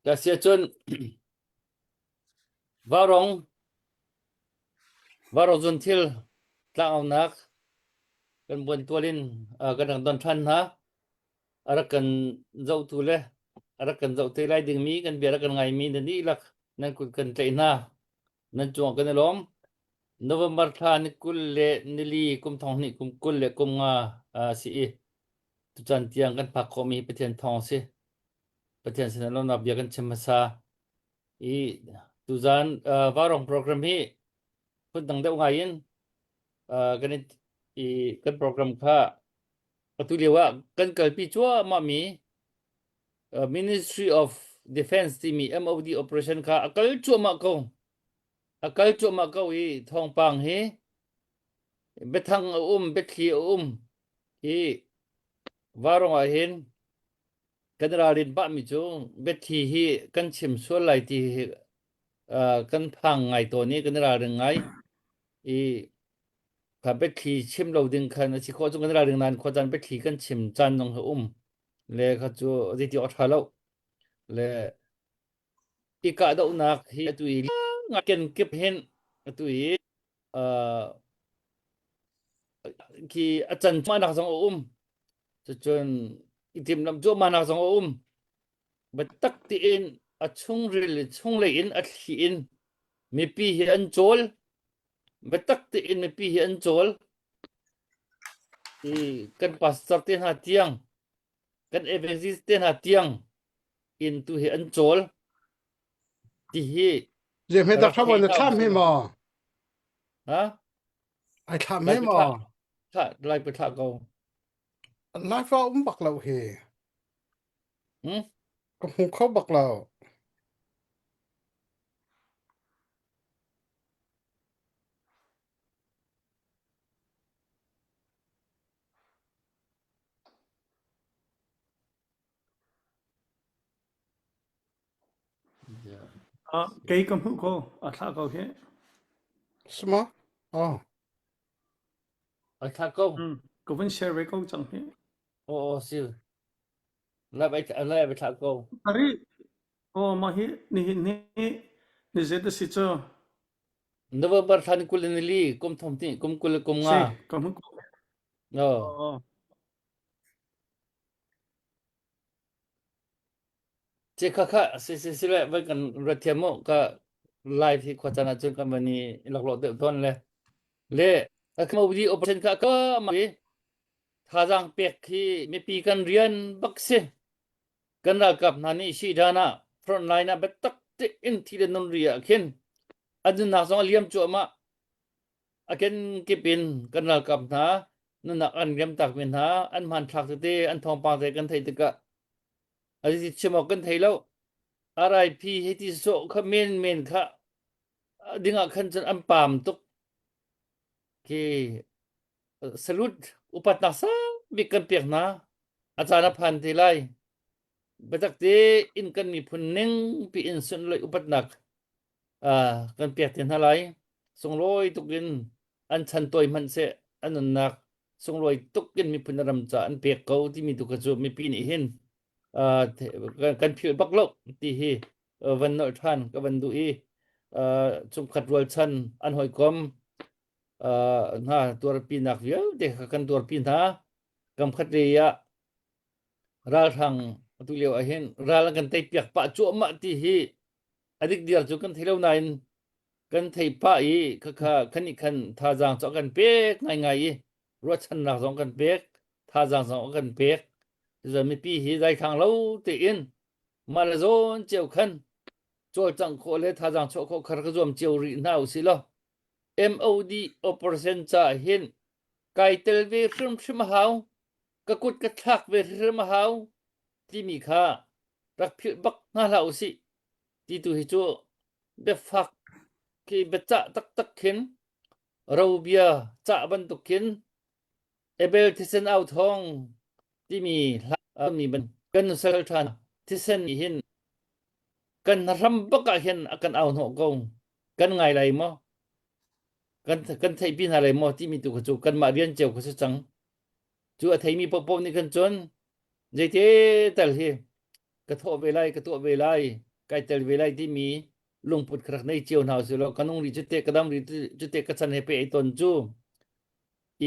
Asiahcun Vaurawng Vaurawng zunthil tlangaunak kan buantual in kan rak don ṭhan hna. A rak kan zohtu le a rak kan zoh te lai dingmi kan bia rak kan ngaimi nan dihlak nan kut kan tlaih hna. Nan cungah kan i lawm. November thla ni 20 le nili kum thong hnih kum 20 le kum nga a si i tuchan tiang kan phak khawhmi Pathian thawng a si. Pathian sinah lawmnak bia kan chim hmasa i tuzan uh, Vaurawng program hi phundang deuh ngai in uh, kan i, i kan program kha atu lio ah kan kalpi cuahmah mi uh, Ministry of Defense timi MOD operation kha a kal cuahmah ko a kal cuahmah ko i thawngpang hi biathang a um biathli a um hi Vaurawng ah hin kan ralrin pahmi cu biathli hi kan chim sual lai ti hi uh, kan phang ngai tawn i kan ralring ngai i kha biathli chim lo ding khan a si khawh cu kan ralring nain khuacaan biathli kan chim caan zong hi um le kha cu zeiti awk a ṭha lo le i kahdohnak hi atu i kenkip hin atu i uh, khi a can cuahmahnak zong a um cucun i timhlamh cuahmahnak zong a um biatak tiin a chungril chunglei in a thli in mipi hi an cawl biatak tiin mipi hi an cawl i kan pastor te hna tiang kan evangelist te hna tiang in tu hi an cawl ti hi Zei hme dak thlam na thlam hi maw? Ha? Ai thlam he maw? Thla lai pe thla ko. Lai fa um bak lo hi. Hmm? Ka hmu kho bak lo. Ah, kei ka hmuh ko. A thlah ko hi. Sma? Oh. A thlah ko. Mm, ka vun share ve ko cang hi. Oh, oh si. Lai bai lai bai thlah ko. Ari. Oh, mah hi nihin ni ni zet a si cu. November thla ni 20 ni li kum thom ti kum 20 kum nga. Si, ka hmuh ko. Oh. Oh. Ce kha kha si si si le vai kan rat thiam mu ka live hi khua caan ahcun kan van i laklawh deuh tawn le le modi operation kha ka ma i thazaang pek khi mipi kan rian bak si kan ralkap hna nih shi dan ah front line ah biatak tein thi le nun ri ah khin an nunnak zong a liam cuahmah a kenkip in kan ralkap hna nunnak an riamtak mi hna an hmanthlak tete an thawngpang te kan theih tikah a chim awk kan thei lo RIP hei ti sawh kha men men kha dingah khan cun an pam tuk khi salute upatnak sang bik kan pek hna a caan a phan te lai biatak te in kan miphun ning pi in sunlawih upatnak kan pek te hna lai sunglawi tuk in an chan tawi hmanh seh an nunnak sunglawi tuk in miphun ram ca an pek ko timi tu kha cu mipi nih hin kan philh bak lo ti hi van nolh ṭhan ka van duh i chungkhat rualchan an hawikom hna tuarpinak vialte kha kan tuarpi hna kamkhat lei ah ralhrang atu lio ah hin ral an kan tei piak pah cuahmah ti hi a dik diar cu kan thei lo nain kan thei pah i khakha kan nih khan thazaang cu a kan pek ngaingai i ruahchannak zong kan pek thazaang zong a kan pek cun mipi hi daithlang lo tein mah le zawn cio khan cawlcangh khawh le thazaang chuah khawh khar ka zuam cio rih hna usih law MOD operation ca hin kai tel ve hrimhrim a hau ka kut ka thlak ve hrimhrim a hau timi kha rak philh bak hna hlah usih ti tu hi cu biafak khi biacah taktak khin robia cah bantuk khin Abel thisen au thawng timi hla mi ban kan nusal ṭhan thisen nih hin kan hram bak ah hin a kan au hnawh ko kan ngai lai maw kan kan theihpi hna lai maw timi tu kha cu kanmah rian cio kha si cang cu a theimi paohpaoh nih khan cun zeite tal hi ka thawh ve lai ka tuah ve lai. Kai tel ve lai timi lungput ka rak nei cio hna usih law ka nung rih cu te ka dam rih cu te ka chan he pe ei ton cu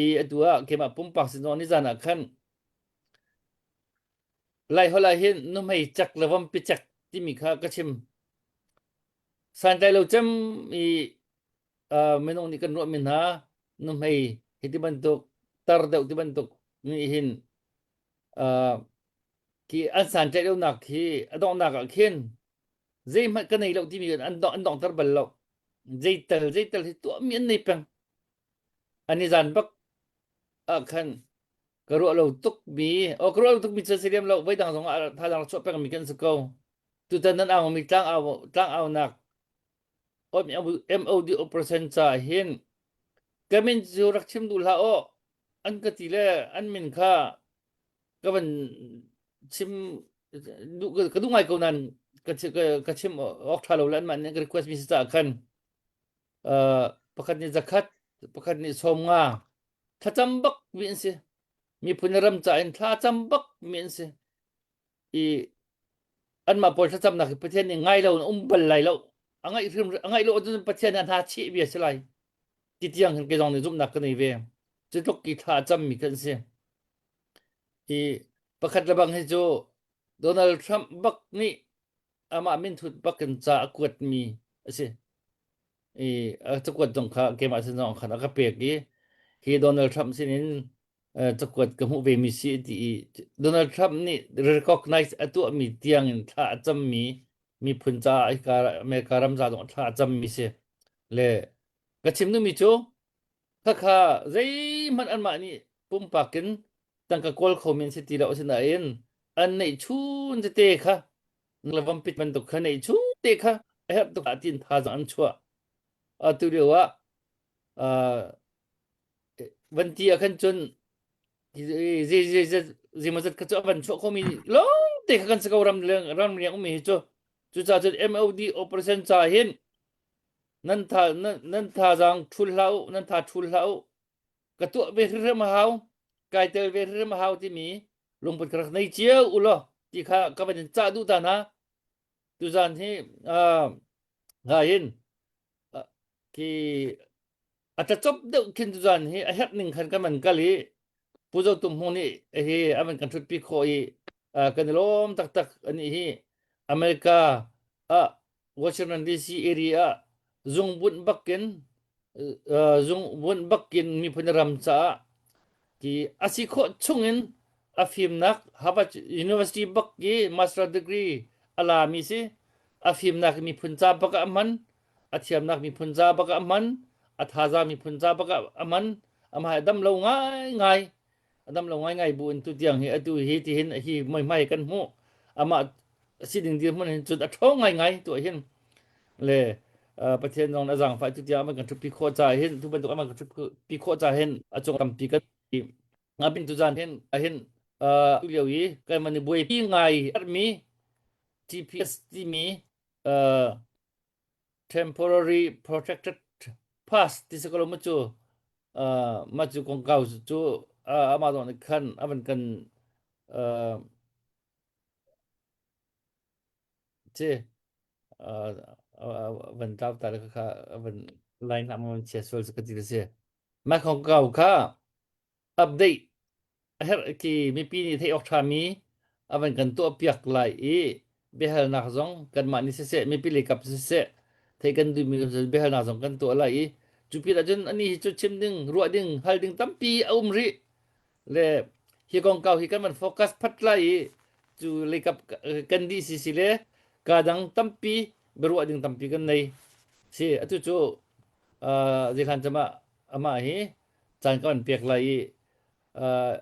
i atu ah keimah pumpak sin zong nizan ah khan Lai holh ah hin nuhmei cek le vompi cek timi kha ka chim. Santlai lo cem i uh, minung nih kan ruahmi hna nuhmei hi ti bantuk tar deuh ti bantuk nih hin uh, khi an santlaih lonak khi a donghnak ah khin zeihmanh ka nei lo timi an dong an donghter bal lo. Zeital zeital hi tuahmi an nei peng. Ani zan bak ah khan ka ruah lo tukmi o ka ruah lo tukmi cu si lem lo voi dang zong ah thazaang rak chuah pengmi kan si ko tutan nan au mi tlang au tlang aunak MOD operation ca hin ka min cu rak chim duh hlah aw an ka ti le an min kha ka van chim duh ka duh ngai ko nan ka ka chim awk tha lo le an mah nih ka request mi si caah khan pakhat nih zakhat pakhat nih sawm nga thlacam bak mi an si miphun le ram ca in thlacam bak mi an si i anmah pawl thlacamnak hi Pathian nih ngai lo in um bal lai lo a ngaih hrim a ngaih lo ahcun Pathian nih a hna cheh bia si lai ti tiang hin kei zong nih zumhnak ka nei ve cu tluk ki thla a cam mi kan si i pakhat le bang hi cu Donald Trump bak nih amah minthut bak in ca a kuat mi a si i a cakuat zong kha keimah sin zong khan a ka pek i hi Donald Trump sin in cakuat ka hmuh ve mi si ti i Donald Trump nih recognize a tuah mi tiang in thla a cam mi miphun caah hika America ram za zong thla a cam mi si le ka chim duhmi cu khakha zeihmanh anmah nih pumpak in tangka kawl kho men si ti lo asinain an neih chun tete kha lavam pit bantuk kha neih chun te kha a herh tuk ah tin thazaang an chuah atu lio ah van ti ah khan cun zei zei zei mazat kha cu a van chuah khomi lawng te kha kan si ko ram ram riang ummi hi cu cucaah cun MOD operation ca hin nan tha nan thazaang thul hlah u nan tha thul hlah u ka tuah ve hrimhrim a hau kai tel ve hrimhrim a hau timi lungput ka rak nei cio u law ti kha ka van in cah duh ta hna tuzan hi nga hin khi a tlacop deuh khin tuzan hi a herh ning khan kan van kal i Pu Zo Tum Hmung nih hi a van kan ṭhutpi khawh i kan i lawm taktak ani hi America ah Washington DC area ah zungbunh bakin zungbunh bakin miphun ram caah ti a si khawh chungin a fimnak Harvard University bak i master degree a lami si a fimnak miphun ca bak ah a hman a thiamnak miphun ca bak ah a hman a thazaang miphun ca bak ah a hman amah a dam lo ngaingai a dam lo ngaingai bu in tu tiang hi atu hi tihin hi muihmai kan hmuh amah sining dirhmun hin cun a ṭhawng ngaingai tu hin le Pathian zong a zaangfah tu tiang aman kan ṭhutpi khawh ca hin tu bantuk aman kan ṭhutpi khawh ca hin a cung tampi kan ngapin tu zan hin hin tu lio i kan man i buaipi ngai mi TPS timi temporary protected pass ti si ko lo mu cu mah cu kongkau cu amah zong nih khan a van kan ci van tlau ta le kha van line hlah ma chia sual ka ti si mah kongkau kha update a herh ki mipi nih theih awk ṭhami a van kan tuahpiak lai i biahalnak zong kanmah nih siseh mipi lei kap siseh theih kan duhmi biahalnak zong kan tuah lai i cu pin ahcun ani hi cu chim ding ruah ding hal ding tampi a um rih le hi kongkau hi kan van focus phat lai i cu lei kap kan dih si si le ka dang tampi biaruah ding tampi kan nei si atu cu uh, zeihlan cama amah hi caan ka van pek lai i uh,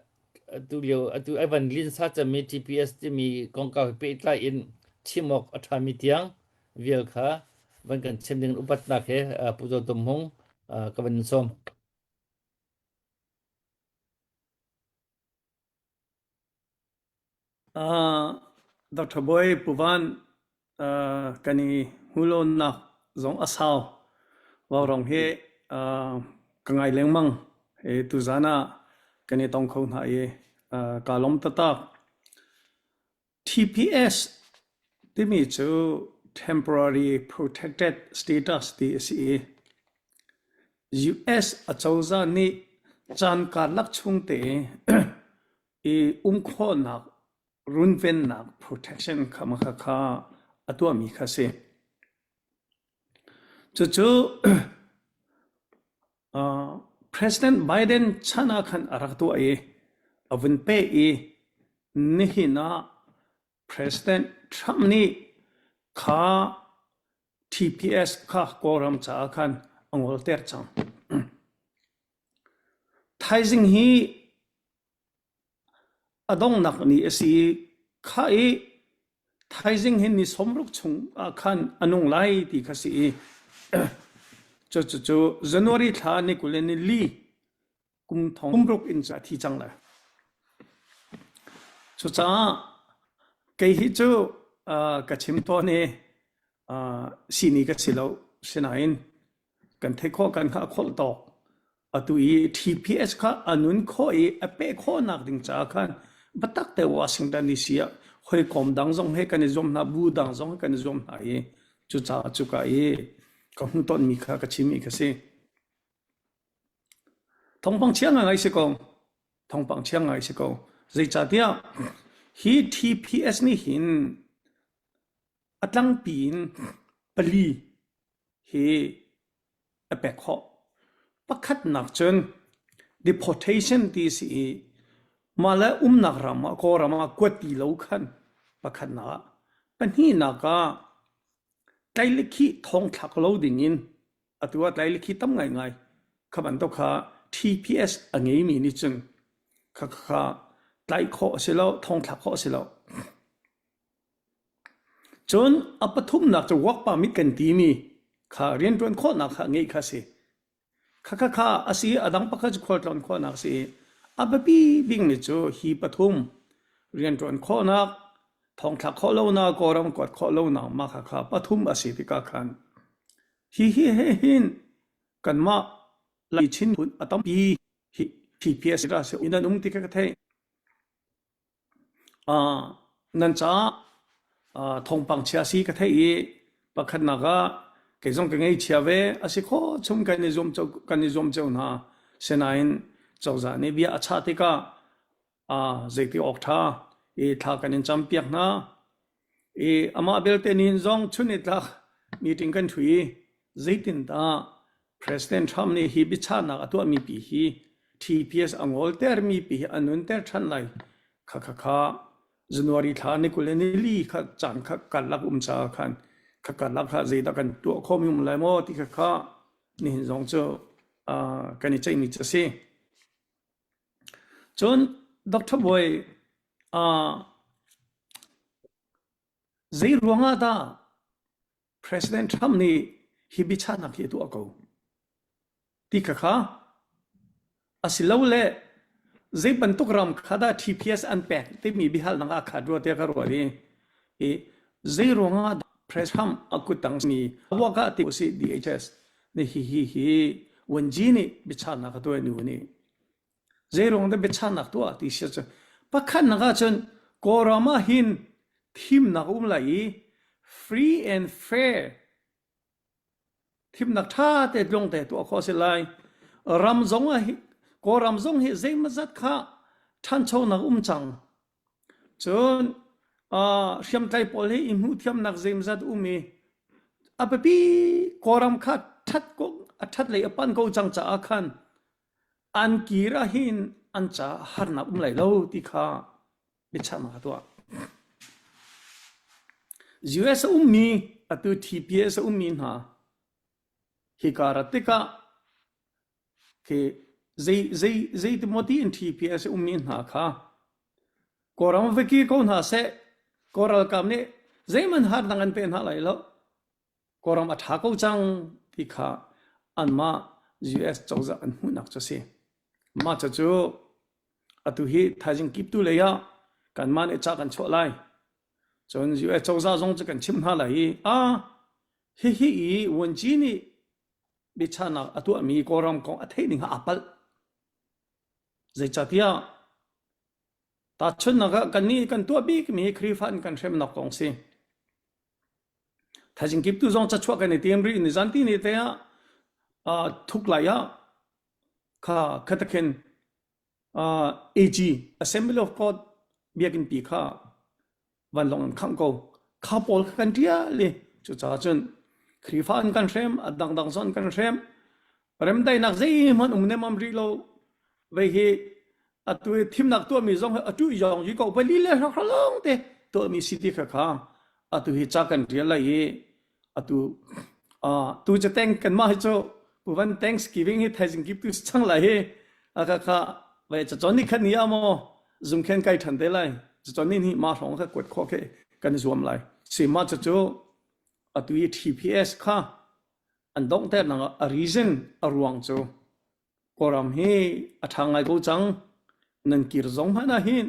atu lio atu ai van linsa cami TPS timi kongkau he pehtlai in chim awk a ṭhami tiang vial kha van kan chim ding upatnak he uh, Pu Zo Tum Hmung uh, ka van in sawm. Uh, Dr. Boy Puvan uh, kan i hmulonak zong a sau. Vaurawng hi uh, ka ngai lengmang. E, tuzan ah kan i tong kho hna i uh, kaa lawm taktak. TPS timi cu Temporary Protected Status ti a si i US acozah nih caan karlak chung te i um khawhnak runvennak protection kha kha kha a tuahmi kha si. Cucu President Biden chan ah khan a rak tuah i a vun peh i nihin ah President Trump nih kha TPS kha Kawlram caah khan a ngolter cang. Thaizing hi A donghnak ni a si i kha i thaizing hin ni 60 chung ah khan a nung lai ti kha si i cucu January thla ni 20 le ni li kum thong kum ruk in cu a thi cang lai. Cucaah kei hi cu ka chim tawn i sihni ka si lo. Sinain kan theih khawh kan hngah khawh tawk. Atu i TPS kha a nun khawh i a peh khawhnak ding caah khan biatak te Washington DC ah hawikom dang zong he kan i zuam hna, bu dang zong he kan i zuam hna i cucaah cuka i ka hmuhtonmi kha ka chimmi kha si. Thawngpang chia ngai si ko. Thawngpang chia ngai si ko. Zeicahtiah hi TPS nih hin a tlangpi in pali hi a pek khawh. Pakhatnak cun deportation ti si i mah le umnak ram ah Kawlram ah kuat ti lo khan pakhatnak ah. Pahnihnak ah tlaihlikhih thong thlak lo ding in atu ah tlaihlikhih tam ngaingai kha bantuk kha TPS a ngeimi nih cun kha kha tlaih khawh a si lo, thong thlak khawh a si lo. Cun a pathumnak cu work permit kan timi kha rianṭuan khawhnak kha ngeih kha a si. Khakha kha a si i a dang pakhat cu khualtlawn khawhnak a si i a biapi bikmi cu hi pathum rianṭuan khawhnak, thongthlak khawh lonak, Kawlram kuat khawh lonak mah khakha pathum a si tikah khan hihi he hin kanmah Lai Chin phun a tampi hi TPS in an um ti kha ka theih. Nan caah thawngpang chia si ka theih i pakhatnak ah kei zong ka ngeichia ve. A si khawh chung kan i zuam kan i zuam cio hna. Sinain cozah nih bia a chah tikah zeiti awk ṭha i thla kan in campiak hna. I amah belte nihin zong chun i tlak meeting kan ṭhu i zeitindah President Trump nih hi biachahnak a tuahmi pi hi TPS a ngoltermi pi hi a nunter ṭhan lai. Kha kha kha January thla ni 20 le nili kha caan kha karlak um caah khan kha karlak kha zeidah kan tuah khawhmi um lai maw ti kha kha nihin zong cu uh, kan i ceihmi cu a si. Cun Dr. Bawi uh, zei ruangah dah President Trump nih hi biachahnak hi a tuah ko ti kha kha asilole zei bantuk ram kha dah TPS an pek timi biahalnak ah khat rua tiah ka ruah i i zei ruangah dah President Trump a kuttang mi waka ti usih DHS nih hi hi hi Wenji nih biachahnak a tuah nu nih zei ruang dah biachahnak tuah ti si cu pakhatnak ah cun Kawlram ah hin thimnak um lai i free and fair thimnak ṭha te tlung te tuah khawh si lai ram zong ah Kawlram zong hi zeimawzat kha ṭhanchonak um cang cun hriamtlai pawl hi i hmuhthiamnak zeimawzat um i a biapi Kawlram kha ṭhat ko a ṭhat lei a pan ko cang caah khan An kir ahhin an caah harnak um lai lo ti kha biachahnak a tuah. US a ummi atu TPS a ummi hna hika rat tikah khi zei zei zeitimaw in TPS a ummi hna kha Kawlram va kir ko hna seh Kawl ralkap nih zeihmanh harnak an pe hna lai lo. Kawlram a ṭha ko cang ti kha anmah US cozah an hmuhnak cu a si. Mah cucu atu hi thaizing kiptu lei ah kanmah nih ca kan chuah lai. Cun US cozah zong cu kan chimh hna lai i a hihi i vuanci nih biachahnak a tuahmi Kawlram kong a theih ning ah aa palh. Zeicahtiah tahchunhnak ah kannih kan tuah bikmi hi Khrihfa in kan hremnak kong si. Thaizing kip tu zong cachuah kan i tim rih ni zan ti ni te ah thuk lai ah kha khatakhin AG Assembly of God biakinn pi kha vanlawng an khangh ko. Kha pawl kha kan ṭial i cucaah cun Khrihfa an kan hrem, a dangdang zong an kan hrem. Remdaihnak zeihmanh um nemam rih lo. Vei hi atu i thimnak tuahmi zong hi atu yong yi ko pali le hrakralong te tuahmi si ti kha kha atu hi ca kan rial lai i atu tu cu thank kanmah hi cu puvan thanksgiving hi thaizing kip tu chang lai hi aka kha vai cha chon ni khat ni amo zum khen kai than te lai cha chon ni ni ma hrong kha kuat kho ke kan zuam lai si ma chu chu atu i TPS kha an dong ter nang a reason a ruang chu Kawlram hi a ṭha ngai ko cang nan kir zong hmanh ah hin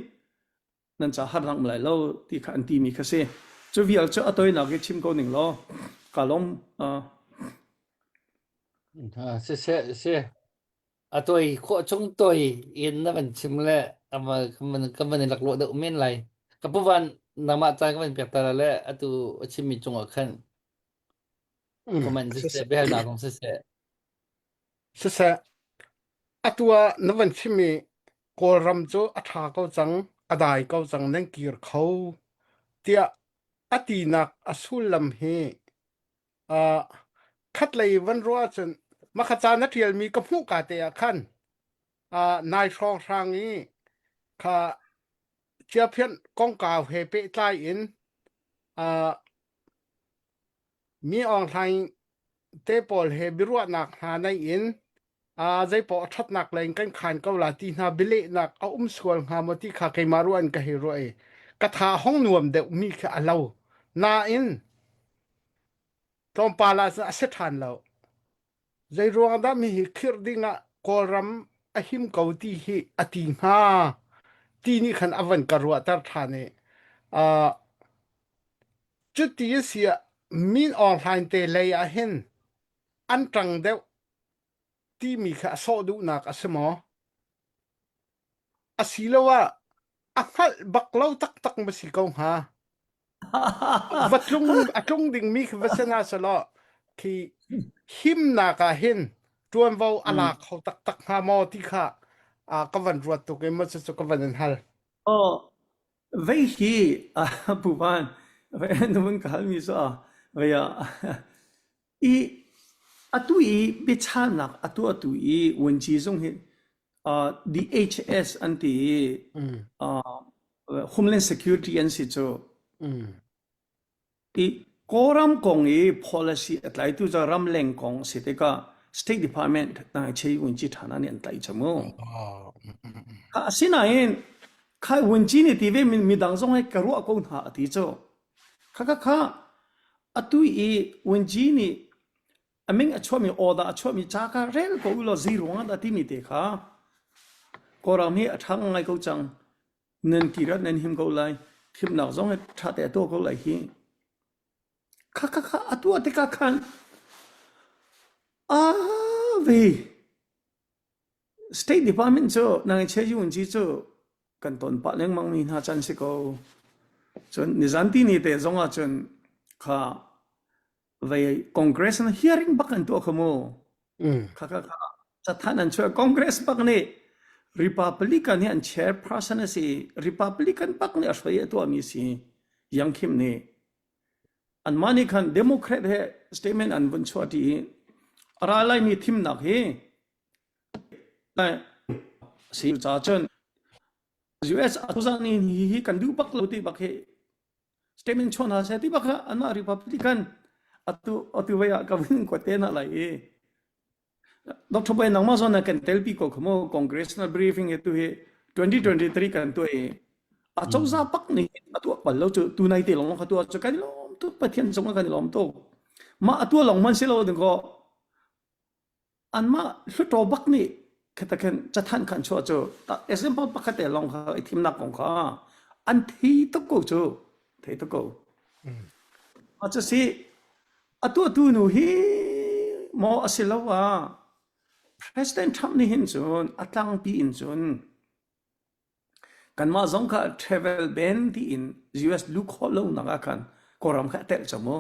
nan ca harnak lai lo ti kha an timi kha si. Cu vial cu a toinak i chim ko ning law ka lawm. Uh. Siseh si a toi khawh chung toi in na van chim le ka van i laklawh deuh men lai. Ka pu van nangmah caan ka van pek ta le atu a chimmi cungah khan comment siseh biahalnak zong siseh. Siseh Atu ah na van chim i Kawlram cu a ṭha ko cang, a dai ko cang, nan kir kho tiah a tinak a sullam hi uh, khatlei van ruah ahcun makha ca na ṭialmi ka hmuh ka te ah khan uh, nai hrawnghrang i kha chiaphian kongkau he pehtlai in uh, mi Aung Hlaing te pawl he biaruahnak hna nei in uh, zeipaoh a ṭhatnak lei in kan khaan ko la ti hna bialehnak a um sual hnga maw ti kha keimah ruah in ka hei ruah i ka tha hong nuam deuh mi khi a lo. Nain tlawmpal ah cun a si ṭhan lo. Zei ruang dah mi hi khirh ding ah Kawlram a him ko ti hi a ti hnga ti nih khan a van ka ruahter ṭhan i uh, cuti a si ah Min Aung Hlaing te lei ah hin an ṭang deuh timi kha a sawh duhnak a si maw? Asiloah a hngalh bak lo taktak ma si ko hnga? Va tlung a tlung dingmi khi va si hna selaw khi himnak ah hin ṭuanvo a la kho taktak hnga maw ti kha ah, ka van ruat tuk i maw cucu ka van in hal. Oh, vei hi Pu Van, na vun ka halmi cu ah vei ah I atu i biachalnak a tuahtu i vuanci zung hi uh, DHS an ti i Mm. uh, Homeland Security an si cu. Mm. I Kawlram kong i policy a tlaitu cu ramleng kong si tikah State Department nai chei vuanci ṭhana nih an tlaih cu mu. Oh. Mm, mm, mm. Asinain khai vuanci nih ti ve midang zong he ka ruah ko hna a ti cu. Kha kha kha atu i vuanci nih a min a chuahmi order a chuahmi ca kha rel ko u law zei ruangah dah timi te kha Kawlram hi a ṭha ngai ko cang. Nan kir ah nan him ko lai. Thimnak zong hi ṭha te a tuah ko lai hi. Kha kha kha a tuah tikah khan aa ve. State Department cu nang i chia un ci cu kan ton pah lengmang mi hna can si ko. Cun nizan ti ni te zong ah cun kha vei Congress na hearing bak an tuah kha mu. Mm. Kha kha kha cathan an chuah Congress bak nih Republican hi an chairperson a si. Republican bak nih a hruai a tuahmi si. Yang Kim nih anmah nih khan Democrat he statement an vun chuah ṭi i a ra laimi thimnak hi si ca cun US acozah nih hi hi kan duh bak lo ti bak hi statement chuah hna seh ti bak anmah Republican atu atu vei ah ka vun kuat te hna lai i Dr. Boy nangmah zawn na kan telpi ko kha mu congressional briefing hi tu hi 2023 kan tuah i a cozah pak nih a tuah bal lo cu tu nai te lawng kha tuah cu kan i lawm tuk Pathian cung ah kan i lawm tuk mah a tuah lawng man si lo ding ko anmah hlutaw bak nih khatakhen cathanh khan chuah cu example pakhat te lawng kha i thimnak kong kha an thi tuk ko cu thei tuk ko a cu si a tuahtu nu hi maw a si lo ah President Trump nih hin cun a tlangpi in cun kanmah zong kha travel ban tiin US lu khawh lo nak ah khan Kawlram kha a telh cang mu.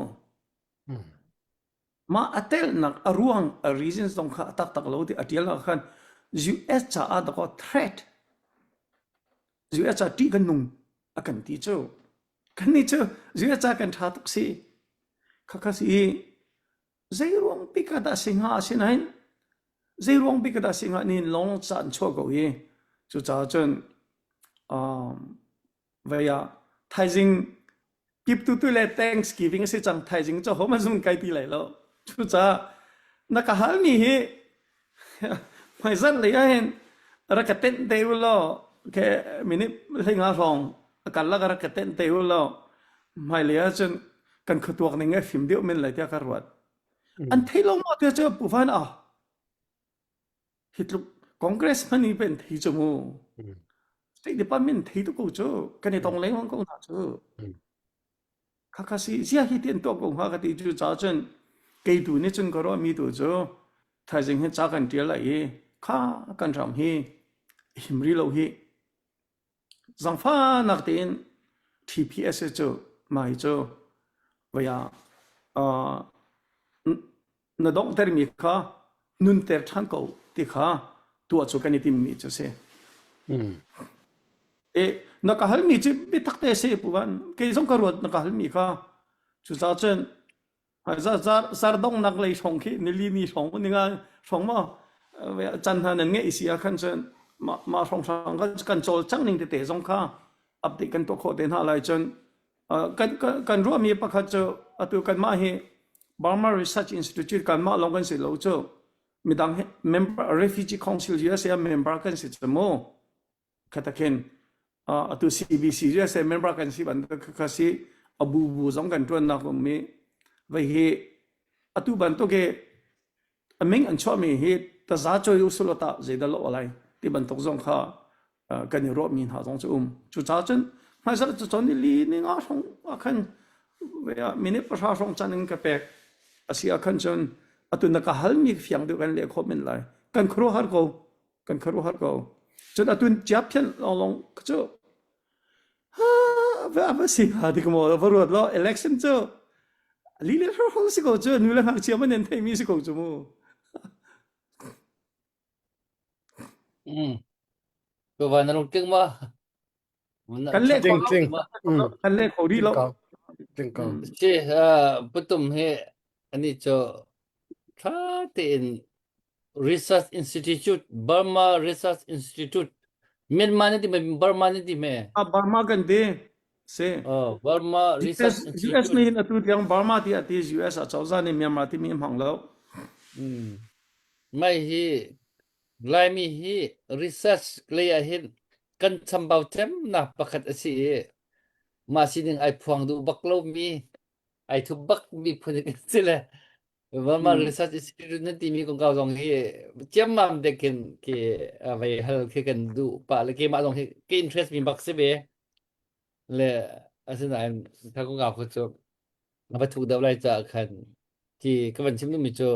Mah a telnak a ruang a reasons zong kha a taktak lo ti a ṭial ah khan US caah dakaw threat US ca ṭih kan nung a kan ti cu. Kannih cu US ca kan ṭha tuk si. Khakha si i zei ruang bik ah dah si hnga asinain zei ruang bik ah dah si hnga nihin lawng ca an chuah ko i cucaah cun um, vei ah thaizing kiptu tu le Thanksgiving a si cang thaizing cu hohmanh zung kai ti lai lo cucaah na ka halmi hi hmaizarh lei ahhin rak ka tenh te u law ke minute hleinga hrawng a karlak rak ka tenh te u law hmailei ahcun kan khuatuak ning a fim deuh men lai tiah ka ruat an thei lo maw tiah cu pu van ah hi tluk Congress hmanh i pen thei cu mu State Department thei tu ko cu kan i tong lengmang ko hna cu Khakha si ziah hi ti an tuah ko hnga ka ti cu ca cun kei tu nih cun ka ruahmi tu cu thaizing hi ca kan ṭial lai i kha kan ram hi him rih lo hi zangfahnak tein TPS cu mah hi cu voi ah uh, na donghtermi kha nunter ṭhan ko ti kha tuah cu kan i timmi cu si. Mm. E na ka halmi cu biatak te si pu van kei zong ka ruat na ka halmi kha cucaah cun zar dongnak lei hrawng khi nili ni hrawng ninga hrawng ma chan hna nan ngeih si ah khan cun mah mah hrawng hrang kan cawl cang ning tete zong kha update kan tuah khawh te hna lai cun Kan, kan ruahmi pakhat cu atu kanmah hi Burma Research Institute kanmah lawng kan si lo cu midang hi member Refugee Council USA member kan si cu mu khatakhin atu CBC USA member kan si bantuk kha si abu bu zong kan tuannak ummi vai hi atu bantuk hi a ming an chuahmi hi taza cawi usulaw tah zeidah lawh lai ti bantuk zong kha kan i ruahmi hna zong cu um. Cucaah cun hmaizarh cu cawn li ni nga hrawng ah khan minute pahra hrawng can in ka pek a si ah khan cun atu na ka halmi fiang deuh kan leh khawh men lai. Kan khuaruahhar ko. Kan khuaruahhar ko. Cun atu ciap phian lawnglawng cu va va si hnga ti maw va ruat law election cu li le hro si ko cu nu le ngakchia man an theimi si ko cu mu. Mm. Ko va na lung ting ma? Kan leh Ting ting. Kan leh kho rih lo. Ting ko. Si putum he ani cho tha tein Research Institute Burma Research Institute Myanmar ni ti me Burma ni ti me Ah Burma kan ti. Si. Oh, Burma Research US, Institute. US nih hin atu tiang Burma ti a ti US a cozah nih Myanmar timi hmang lo. Mm. Mai hi Laimi hi research lei ah hin kan chambau cemnak pakhat a si i mah sining ai phuang duh bak lomi ai thup bak mi phun kan si le Burma Research Institute nan timi kongkau zong hi ciammam te khin khi vei hal khi kan duh pah le keimah zong hi ka interest mi bak si ve le asinain kha kongkau khu cu a va thuk deuh lai caah khan khi ka van chim duhmi cu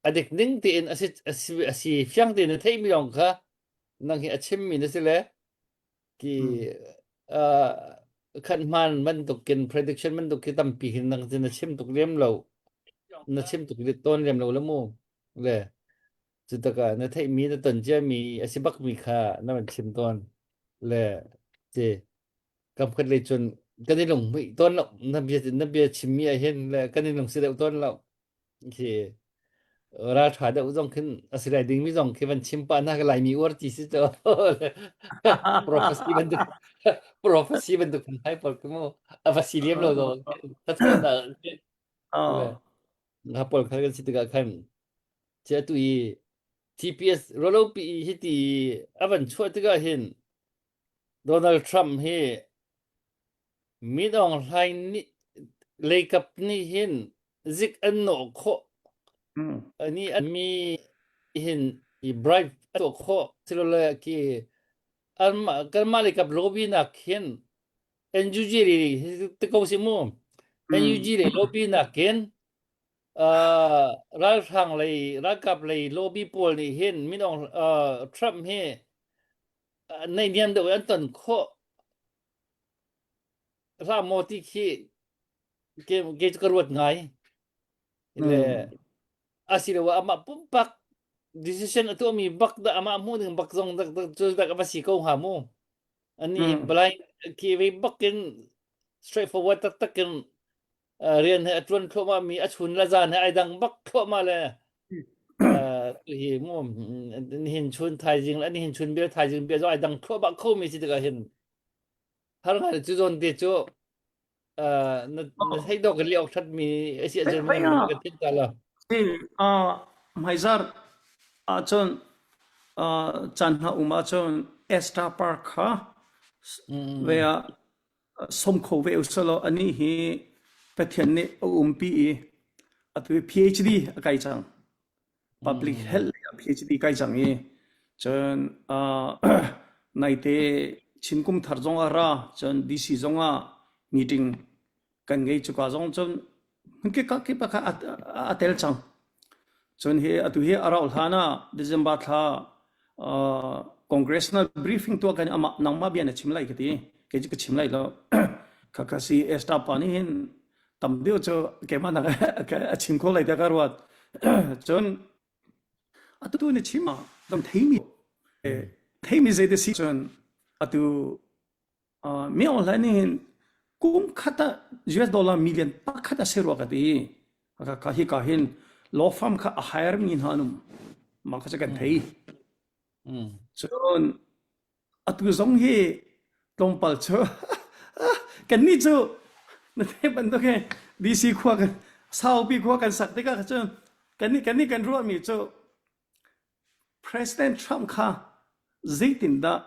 a dik ning tein a si a si a si fiang tein na theihmi lawng kha nang hi a chimmi na si le ki uh, khan hman bantukin prediction bantuk khi tampi hin nang na chim tuk lem lo na chim tuk tawn lem lo le mu le cu taka na theihmi na ton ciami a si bakmi kha na van chim tawn le ci kam khat lei cun kan i lunghmuih tawn lo na bia na bia chimmi ah hin le kan i lungsi deuh tawn lo khi ralṭha deuh zong khin a si lai dingmi zong khi van chim pah na ka Laimi uar ti si cu prophecy bantuk prophecy bantuk kan hai pawl ku mu a va si liam lo zong nga pawl kha kan si tikah khan chia tu i TPS rolo pi hi ti a van chuah tikah hin Donald Trump hi Min Aung Hlaing nih leikap nih hin zik an nawh khawh. Ani mi hin i bribe a tuah khawh. Silole ki anmah kanmah leikap lobby nak hin NUG le ti ko si mu. NUG le lobby nak hin uh, ralhrang lei ralkap lei lobby pawl nih hin Min Aung uh, Trump hi naihniam deuh an ton khawh hlah maw ti khi ke ke cu ka ruat ngai. Le asiloah amah pumpak decision a tuahmi bak dah amah hmuh ning bak zong dak cu dak va si ko hnga mu. Ani hi blind khi ve bak in straightforward taktak in rian he a ṭuan thluahmah mi a chun le zan he ai dang bak thluahmah le hi mu nihin chun thaizing le nihin chun bia thaizing bia zong ai dang thluahmah kho mi si tikah hin har ngai cu zawn te cu na na thei dawk in liok that mi a si ahcun na kan thim ta lo. Hmaizar ahcun caan hna um ahcun Esther Park kha ve ah som kho ve usalaw anih hi Pathian nih a umpi i atu hi PhD a kai cang. Public health lei ah PhD kai cang i cun naite Chin kum thar zong ah ra cun DC zong ah meeting kan ngei cuka zong cun hmunkip kip ah kha a tel cang. Cun hi atu hi a rauh hlan ah December thla uh, congressional briefing tuah kan amah nangmah bia na chim lai ka ti. Kei cu ka chim lai lo. Kha kha si Esther pa nih hin tam deuh cu keimah nak a chim kho lai tiah ka ruat. Cun atu na chim ah dam theimi theimi zei te si cun atu Mi online nih hin kum khat ah US dollar million pakhat a si rua ka ti. Ka hi ka hin law firm kha a hire mi hna an um. Mah kha cu kan thei. Cun atu zong hi tlawmpal cu kannih cu na theih bantuk hi DC khua kan saupi khua kan sak tikah cun kannih kannih kan ruahmi cu President Trump kha zeitindah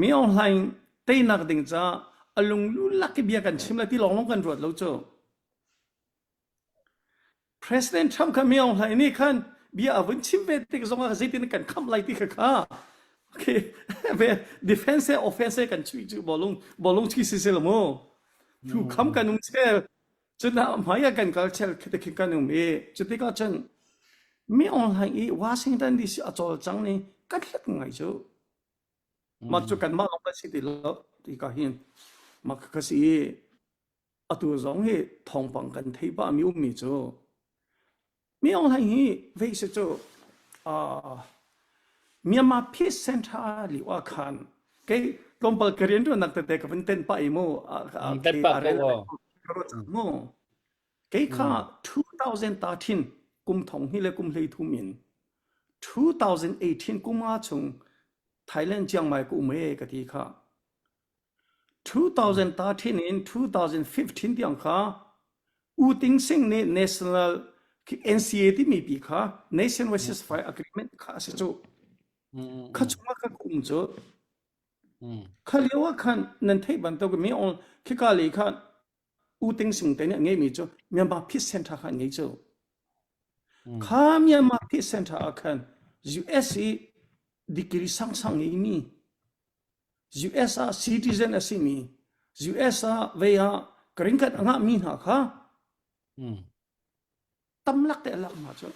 Min Aung Hlaing teinak ding caah a lunglu lak i bia kan chim lai ti lawnglawng kan ruat lo cu. President Trump kha Min Aung Hlaing nih khan bia a vun chim ve tik zongah zeitin kan khamh lai ti kha kha okay defense he offense he kan chuih cu bawlung bawlung chi si sel mu thu kham kan um chel Cun ah hmai ah kan kal chel khi khi kan um i cutikah cun mi online i Washington DC a cawlcang ni kan hlat ngai cu. Mah cu kanmah lawng kan si ti lo ti ka hin mah ka si i atu zong hi thawngpang kan thei pah mi ummi cu Mi Aung Hlaing hi vei si cu uh, Myanmar Peace Center lio ah khan kei tlawmpal ka rianṭuannak tete ka vun ten pah i mu Ten pah ko mu kei kha 2013 kum thong hi le kum hlei thum in 2018 kum nga chung Thailand Chiang Mai ka um e ka ti kha 2013 in 2015 tiang kha U Ting Sing nih National NCA timi pi kha Nationwide Ceasefire Agreement kha a si cu. Kha chungah kha ka um cu. Kha lio ah khan nan theih bantuk mi on khika lei kha U Ting Sing te nih a ngeimi cu Myanmar Peace Center kha an ngei cu. Kha Myanmar Peace Center ah khan US i degree sangsang ngeimi US ah citizen a simi US ah vei ah green card a ngahmi hna kha tamlak te a lak hna cu.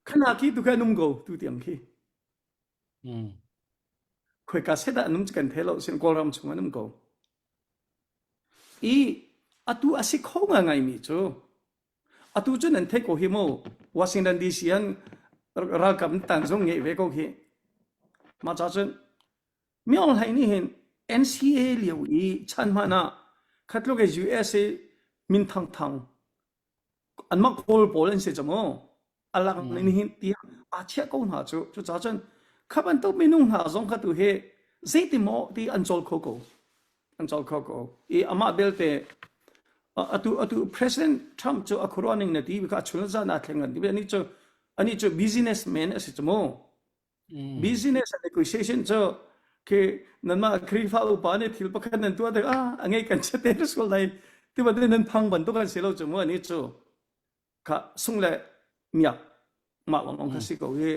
Khana khi tu kha an um ko tu tiang khi. Khoika set ah an um cu kan thei lo sin Kawlram chung an um ko. I atu a si kho ngaingai mi cu Atu cu nan theih ko hi mu. Washington DC an ralkap tan zong ngeih ve ko khi. Mah ca cun Mi Aung Hlaing nih hin NCA lio i chan hmanh ah khatluk i US i min thangthang anmah Kawl pawl an si cu mu. A lak ning hin tiah aa chiah ko hna cu. Cucaah cun kha bantuk minung hna zong kha tu hi zeiti maw ti an cawl kho ko. An cawl kho ko. I amah belte atu atu President Trump cu a khuaruah ning na ti kha a chun zan aa thleng an ti ani cu ani cu businessman a si cu mu. Business and negotiation cu khi nanmah Khrihfa upa nih thil pakhat nan tuah tik ah a ngei kan chete sual lai ti bantuk nan phang bantuk an si lo cu mu ani cu kha sung le miak mah lawng kha si ko hi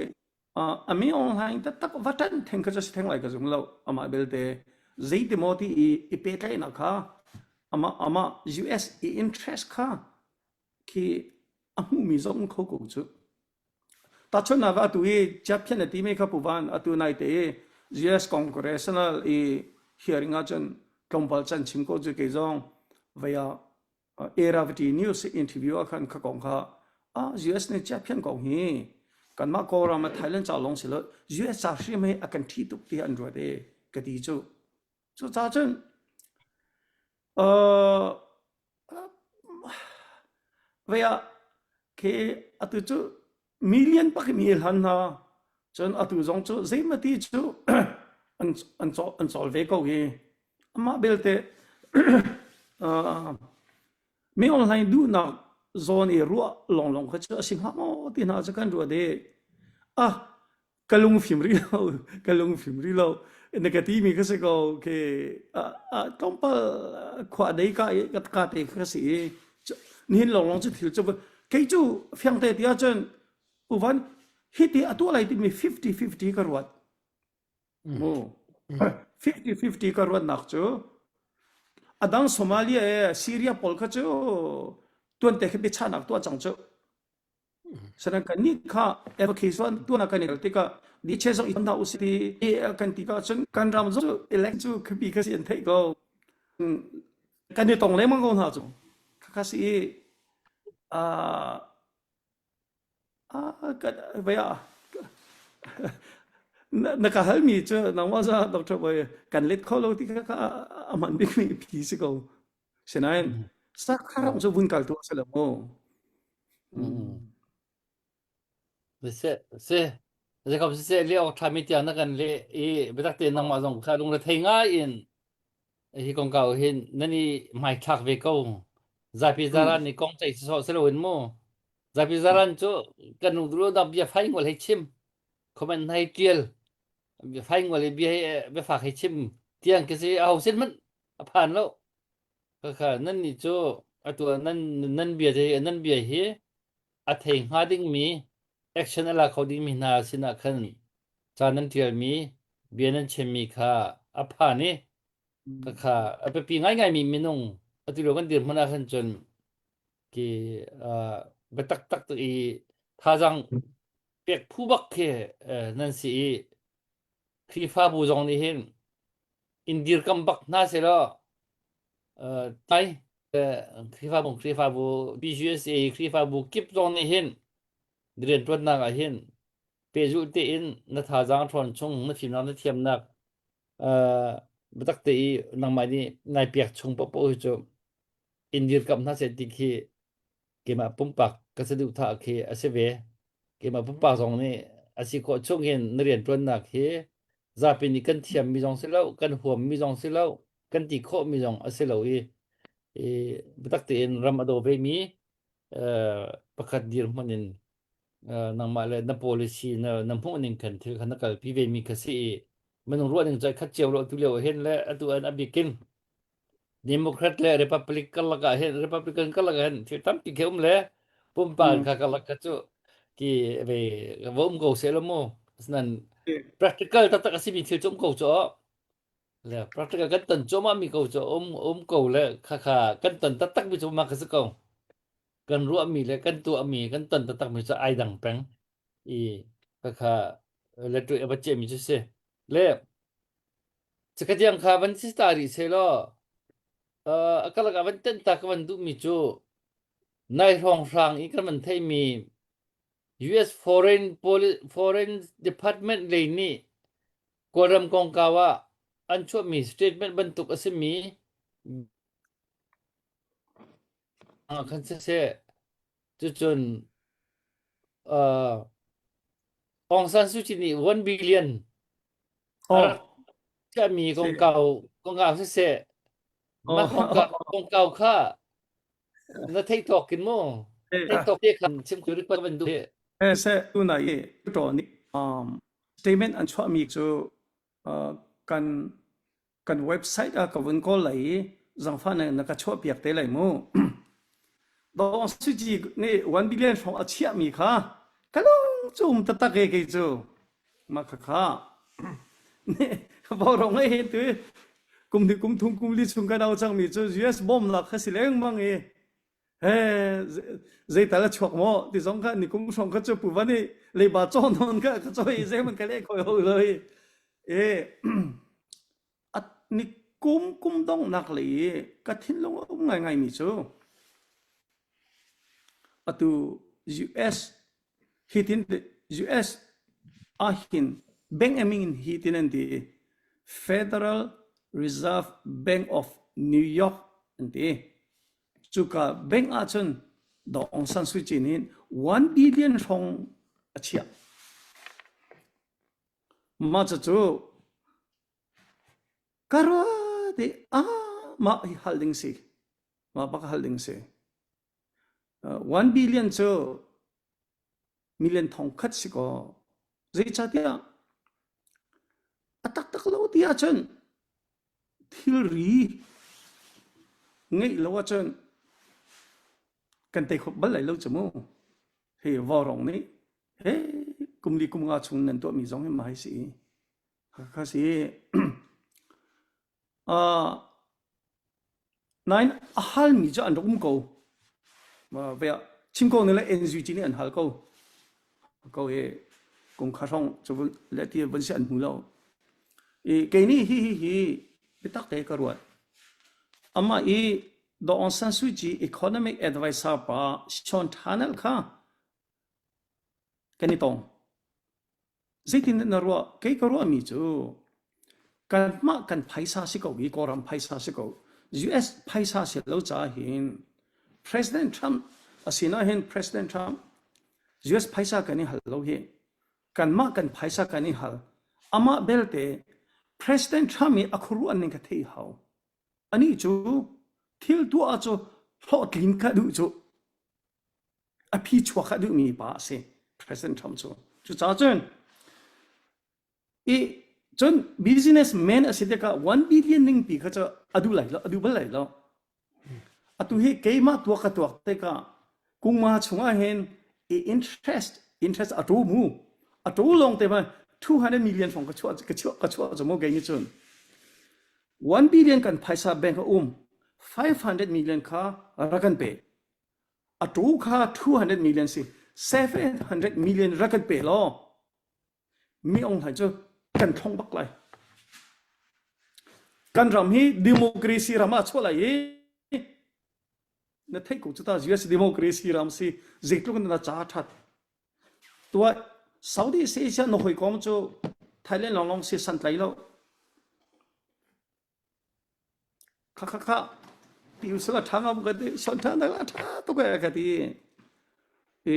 a mi online taktak va ṭan theng kha cu si theng lai ka zum lo amah belte zeiti maw ti i i pehtlaihnak kha amah amah US i interest kha khi a hmuhmi zong kho ko cu tahchunhnak ah atu i chiaphian a timi kha puvan atu nai te i US Congressional i hearing ahcun tlawmpal can chim ko cu kei zong vei ah. Eravati News interview ah khan kha kong kha ah US nih chiaphian kong hi kanmah Kawlram le Thailand ca lawng si lo US ca hrim hi a kan ṭhi tuk ti an ruat e ka ti cu. Cucaah cun uh, vei ah khi atu cu million pak mi hlan hna cun atu zong cu zeimati cu an an cawl an cawl ve ko hi amah belte uh, mi online duhnak zawn i ruah longlong kha cu a si hnga maw ti hna cu kan ruat i ah ka lung fim rih lo ka lung fim rih lo na ka ti mi kha si ko ke tlawmpal khua dei ka ka ka te kha si i nihin longlong cu thil cu kei cu fiang te ti ahcun uvan hi ti a tuah lai timi 50-50 ka ruat mu 50-50 ka ruatnak cu adang Somalia e Syria pawl kha cu tuante khi biachahnak tuah cang cu Sanan kan nih kha evacuation tuan kan i tikah ni che zong i hna usih ti kan ti ka cun kan ram zong cu elect cu khapi kha si an theih ko kan i tong lengmang ko hna cu khakha si i kan vai ah na ka halmi cu nangmah za Dr. Boy kan let kho lo ti kha kha a man bikmi phi si ko Sinain sakharam cu vun kal tu a si lo mu. Si si Jacob si se le awk ṭhami tiang na kan le i biatak tein nangmah zong kha lungre thei ngai in hi kongkau hin nan i hmaithlak ve ko. Zapi zaran nih kong ceih sawh si loin mu. Zapi zaran cu kan lung duh lo bia fai ngol hei chim. Comment hei ṭial. Bia fai ngol i bia bia fak hei chim tiang khi si aho sin hmanh a phan lo. Khakha nannih cu atu ah nan nan bia hi nan bia hi a thei hnga dingmi action a la kho dingmi hna sinah khan ca nan ṭialmi bia nan chimmi kha a phan i khakha a biapi ngaingaimi minung atu lio kan dirhmun ah khan cun ki uh, biatak tak i thazaang pek phu bak khi uh, nan si i Khrihfabu zong nih hin in dirkam bak hna selaw uh, tai Khrihfabu Khrihfabu BGSA Khrihfabu kip zong nih hin rianṭuannak ah hin pehzulh tein na thazaang ṭhawn chung na fimnak na thiamnak uh, biatak te i nangmah nih nai piak chung paohpaoh hi cu in dirkamh hna seh ti khi keimah pumpak ka saduhthah khi a si ve. Keimah pumpak zong nih a si khawh chung in na rianṭuannak hi zapi nih kan thiammi zong si lo, kan huammi zong si lo, kan ti khawhmi zong a si lo i, i biatak tein ram a daw vemi uh, pakhat dirhmun in uh, nangmah le na policy na, na hmuh ning khan thil kha na kalpi vemi kha si i minung ruah ning cu ai khat cio lo tu lio hin le atu an a bikin Democrat le Republic karlak ah hin Republican karlak ah hin thil tampi khi um le pumpak kha karlak kha cu ki ve va um ko seh lo mu asinain practical taktak a simi thil cu um ko cu le practical kan ton cuahmah mi ko cu um um ko le kha kha kan ton taktak mi cu mah kha si ko kan ruahmi le kan tuahmi kan ton taktak mi cu ai dang peng i kha kha le tu a va mi cu si le Cakatiang kha van si ta rih sehlaw uh, a karlak ah van tenh ta ka van duhmi cu nai hrawnghrang i kan van theihmi US Foreign Poli Foreign Department lei nih Kawlram kongkau ah an chuahmi statement bantuk a simi ah khan siseh cucun uh, Aung San Suu Kyi nih 1 billion a rak chiahmi kongkau kongkau siseh mah kongkau kongkau kha na theih tawk in mu theih tawk te khan chim ku rik van duh Eh se tuna i to ni um statement an chuahmi cu uh, kan kan website ah ka vun kawl lai i zangfah na na ka chuahpiak te lai mu. Dawng Suci nih 1 billion hrawng a chiahmi kha ka lung cu um taktak e kei cu. Mah kha kha. Vaurawng he hin tu kum hnih kum thum kum li chung kan au cangmi cu US bomb lak kha si lengmang i he zeital a chuak maw ti zong kha ni kum hrawng kha cu pu van i leiba caw nawn kha ka caw i zeiman ka leh khoi ho lo i e ni kum kum donghnak lei i ka thinlung a um ngaingai mi cu. Atu US hitin US ahhin bank a min hi tin an ti. Federal Reserve Bank of New York an ti. Cuka bank ahcun Daw Aung San Suu Kyi nih 1 billion hrawng a chiah. Mah cucu ka ruat i ah mah hi hal ding si. Mah bak hal ding si. 1 billion cu million thong khat si kaw zeicahtiah a taktak lo ti ahcun thilri ngeih lo ahcun kan tei kho bal lai lo cu mu. Hi vaurawng nih he kum li kum nga chung nan tuahmi zong hi mah hi si. Kha si. Uh, Nain a halmi cu an rak um ko. Ve ah chim ko ning le NUG nih an hal ko. Ko hi kum kha hrawng cu le ti vun si an hmu lo. I kei nih hi hi hi biatak te ka ruat. Amah i Daw Aung San Suu Kyi economic advisor pa Sean Turnell kha kan i tong. Zeitin na ruah? Kei ka ruahmi cu kanmah kan phaisa si ko i Kawlram phaisa si ko. US phaisa si lo caah hin President Trump a sinah hin President Trump US phaisa kan i hal lo hi. Kanmah kan phaisa kan i hal. Amah belte President Trump i a khuaruah ning ka theih hau. Anih cu thil tuah cu hlawhtlin ka duh cu. A phi chuak a duhmi pa a si President Trump cu. Cucaah cun i cun business man a si tikah 1 billion ning pi kha cu a duh lai lo a duh bal lai lo. Atu hi keimah tuak ka tuak tikah kungma chungah hin i interest interest a tu mu a tu lawng te ma 200 million fong ka chuah ka chuah ka chuah cu mu kei nih cun 1 billion kan phaisa bank a um 500 million kha rak kan pe A tu kha 200 million si 700 million rak kan pe law mi ong hlai cu kan thlong bak lai. Kan ram hi democracy ram ah chuah lai i na theih ko cu ta US democracy ram si zeitluk in na ca that tua Saudi Asia na hawikom cu Thailand longlong si san tlai lo Kha kha kha ti usila ṭha ngam ka ti son ṭha nak a ṭha tuk e ka ti i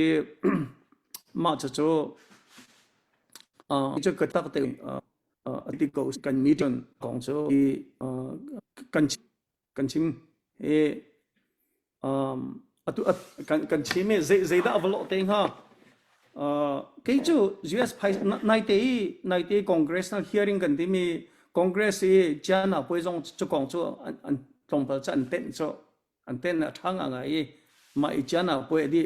mah cucu cu ka tak te a ti ko kan mi ṭon kong cu i kan kan chim i Um, atu at, kan kan chim i zei zeidah a va lawh te hnga? Uh, kei cu US phai naite i naite congressional hearing kan timi Congress i China puai zong cu kong cu an, an tlawmpal cu an tenh cu an tenh a ṭha ngai i mah i China puai di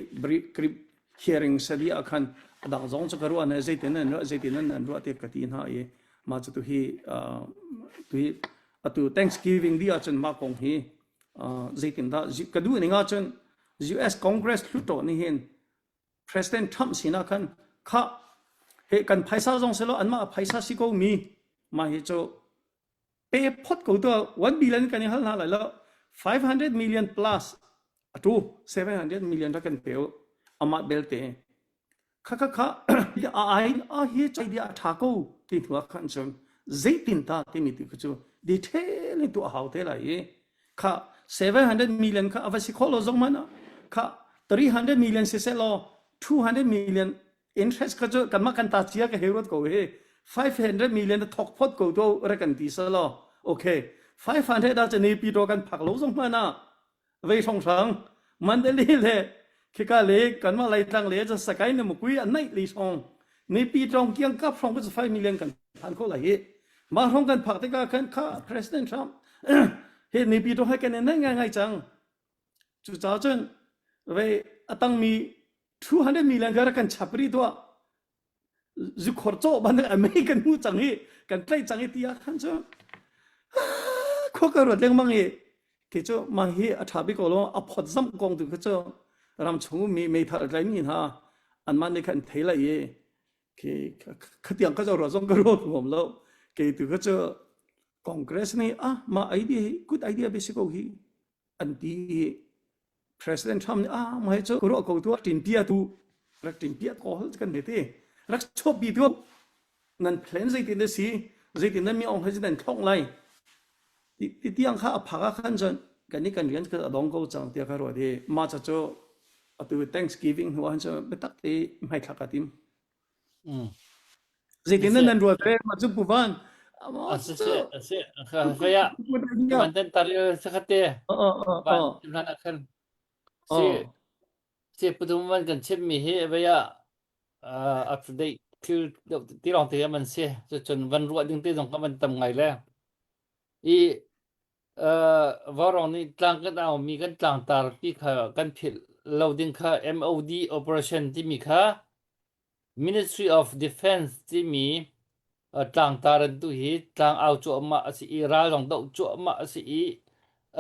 hearing sadi ah khan a dang zong cu ka ruah na zeitin an ruah zeitin an ruah ti ka ti hna i mah cu tu hi uh, tu hi atu Thanksgiving di ahcun mah kong hi zeitindah ka duh ning ahcun US Congress hluttaw nih hin President Trump sinah khan kha he kan phaisa zong selaw anmah phaisa si ko mi mah hi cu pe phot ko tu 1 billion kan i hal hna lai lo 500 million plus atu 700 million ra kan pe amah belte Kha kha kha a ai a hi chai dia a ṭha ko ti hnu ah khan cun zeitin ta timi tu kha cu detail in tuah hau te lai i kha 700 million kha a va si khawh lo zong hmanh ah kha 300 million si seh law 200 million interest kha cu kanmah kan ta cia ka hei ruat ko hi 500 million thok phot ko to ra kan ti seh law okay 500 ah cu ni pi to kan phak lo zong hmanh ah vei hrawnghrang Mandalay le khika le kanmah Laitlang le cun Sakae ne Mukui an naih li hrawng nipi tlawng kiang kap hrawng cu 5 million kan phan kho lai hi mah hrawng kan phak tikah khan kha President Trump he nipi tlawng he kan i naih ngai ngai cang cucaah cun vei a tangmi 200 million kha rak kan chap rih tuah zukhor cawh bantuk a mei kan hmu cang i kan tlaih cang i ti ah khan cu khua ka ruat lengmang i khi cu mah hi a ṭha bik ko lo a phot zamh kong tu kha cu ram chung mi meithal tlai mi hna anmah nih khan thei lai i khi khatiang ka ruah zong ka ruat ngom lo kei tu kha cu Congress nih ah mah idea hi good idea basic ko hi an ti. President Trump nih ah mah hi cu ruah ko tu tin pia tu rak tin pia ko hol kan ti rak chop bi tu nan plan zeitin na si zeitin nan mi ong he nan thlong lai ti tiang kha a phak ah khan cun kan i kan rian ka adong ko cang tiah ka ruat i mah ca cu atu Thanksgiving hnu ah cun biatak te hmaithlak ka tim zeitin nan ruat ve mah cu puvan A si a si kaya man ten tar sakhate van hlan ah khan si si putum van kan chim mi hi vaya up to date thil ti lawng te man si cun van ruah ding te zong ka van tam ngai le i Vaurawng nih tlang kan au mi kan tlangtar ti kha kan philh lo ding kha MOD operation timi kha Ministry of Defense timi tlangtar an tu hi tlang au cuahmah a si i ral zong doh cuahmah a si i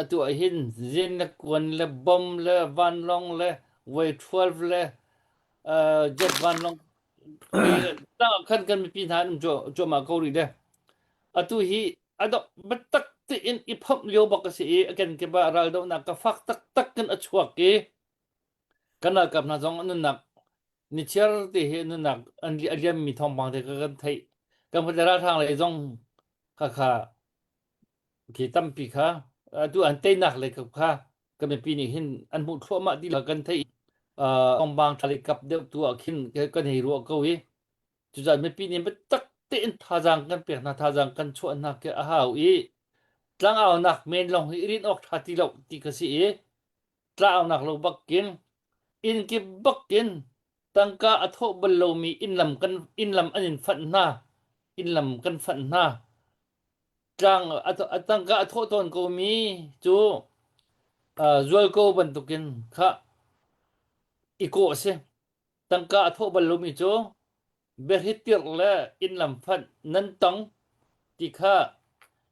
atu ah hin zin le kuan le bom le vanlawng le way 12 le jet vanlawng tlang khan kan mipi hna an um cuahmah ko rih le atu hi a dok biatak tein i phomh lio bak a si i a kenkip ah raldohnak ka fak taktak in a chuak i kan ralkap hna zong an nunnak nichiar te hi nunnak an a liammi thawngpang te ka kan theih kan le ralhrang lei zong kha kha khi tampi kha atu an teinak lei kha kan mipi nih hin an hmuh thluahmah ti kan theih thawngpang ṭha lei kap deuh tu ah khin kan hei ruah ko i Cucaah mipi nih biatak tein thazaang kan pek hna, thazaang kan chuah hna khi a hau i tlangaunak men lawng hi i rinh awk ṭha ti lo ti ka si i tlangaunak lo bakin inn kip bakin tangka a thawh bal lomi inn lam kan inn lam an in fanh hna, inn lam kan fanh hna. Tlang a tangka a thawh tawn komi cu uh, zualko bantukin kha i kawh a si. Tangka a thawh bal lomi cu biahritirh le inn lam fanh nan tong ti kha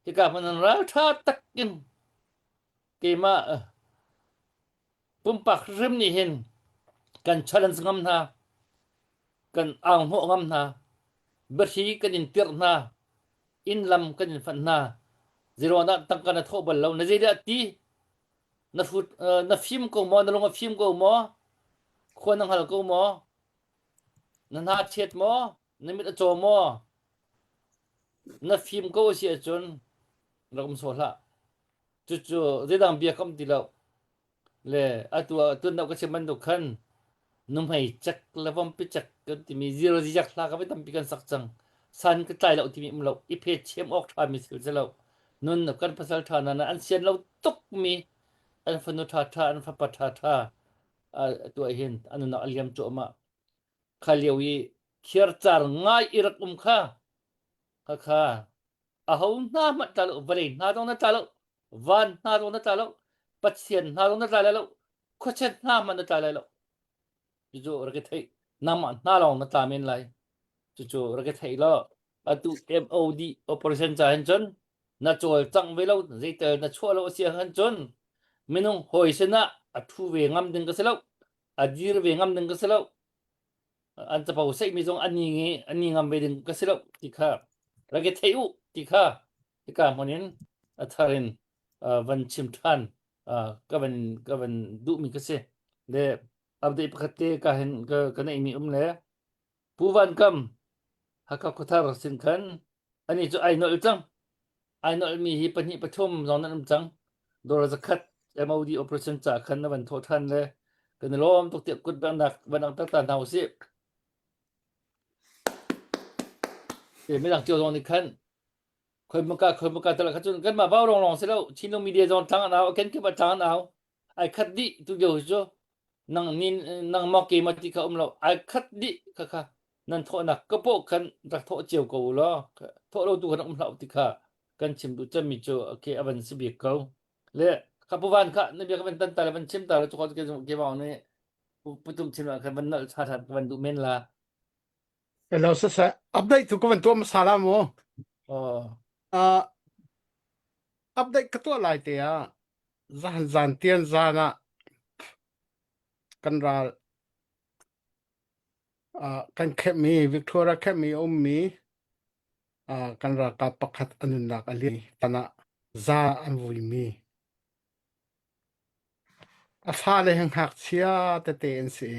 hika hmun an ralṭha takin keimah pumpak hrim nih hin kan challenge ngam hna, kan au hnawh ngam hna, biahri kan in tirh hna, inn lam kan in fanh hna. Zeiruangah tangka na thawh bal lo, na zeidah ti Na hrut na fim ko maw? Na lung a fim ko maw? Khua na hngal ko maw? Na hna chiat maw? Na mit a caw maw? Na fim ko a si ahcun rak um sawh hlah. Cucu zeidang bia ka um ti lo. Le atu ah tun ka chim bantuk khan nuhmei cek le vompi cek kan timi zero zizak hla ka voi tampi kan sak cang. San ka tlai lo timi um lo. I phe chem awk ṭha mi thil si lo. Nun kan pasal ṭha hna an sian lo tuk mi an fanu ṭha ṭha an fapa ṭha ṭha tuah hin an nunnak a liam cuahmah. Kha lio i khiarcar ngai i rak um kha kha kha aho hna hmanh tla lo vawlei hna zong na tla lo van hna zong na tla lo pathian hna zong na tla lai lo khuachet hna hmanh na tla lai lo cucu rak i theih nangmah hna lawng na tla men lai cucu rak i theih law atu MOD operation ca hin cun na cawlcangh ve lo zeitel na chuah lo a si ahcun cun minung hawi sinah a thu ve ngam ding ka si lo a dir ve ngam ding ka si lo an capo seihmi zong an ni ngi an ni ngam ve ding ka si lo ti kha rak i thei u ti kha hika hmun in a thar in van chim ṭhan ka van ka van duhmi ka si le update pakhat te ka hin ka ka neihmi um le Pu Van Kam Hakha Khuathar sin khan ani cu ai nolh cang ai nolhmi hi pahnih pathum zong nan um cang dawr zakhat MOD operation ca khan na van thawh ṭhan le kan i lawm tuk tiah kut benghnak van ang tak ta hna usih midang cio zong nih khan khoi maka khoi maka tal kha cun kanmah vau rong lawng si lo Chinlung media zong tlang an au a kenkip ah tlang an au ai khat dih tu lio cu nang nin nang maw ke ma ti kha um lo ai khat dih kha kha nan thawhnak ka pawh khan rak thawh cio ko u law thawh lo tu khan um hlah ti kha kan chim duh cemmi cu okay a van si bik ko le kha puvan kha na bia ka van tan ta le van chim ta le chu ke ke mau ne putum chim ah khan van nal tha tha van duh men la Hello saseh update tu ka van tuah hmasa la mu oh uh, update ka tuah lai te ah zan zan tian zan ah kan ral uh, kan khemmi Victoria khemmi a ummi uh, kan ralkap pakhat a nunnak a liam tan ah za an vuimi. A fale hi ngakchia tete an si.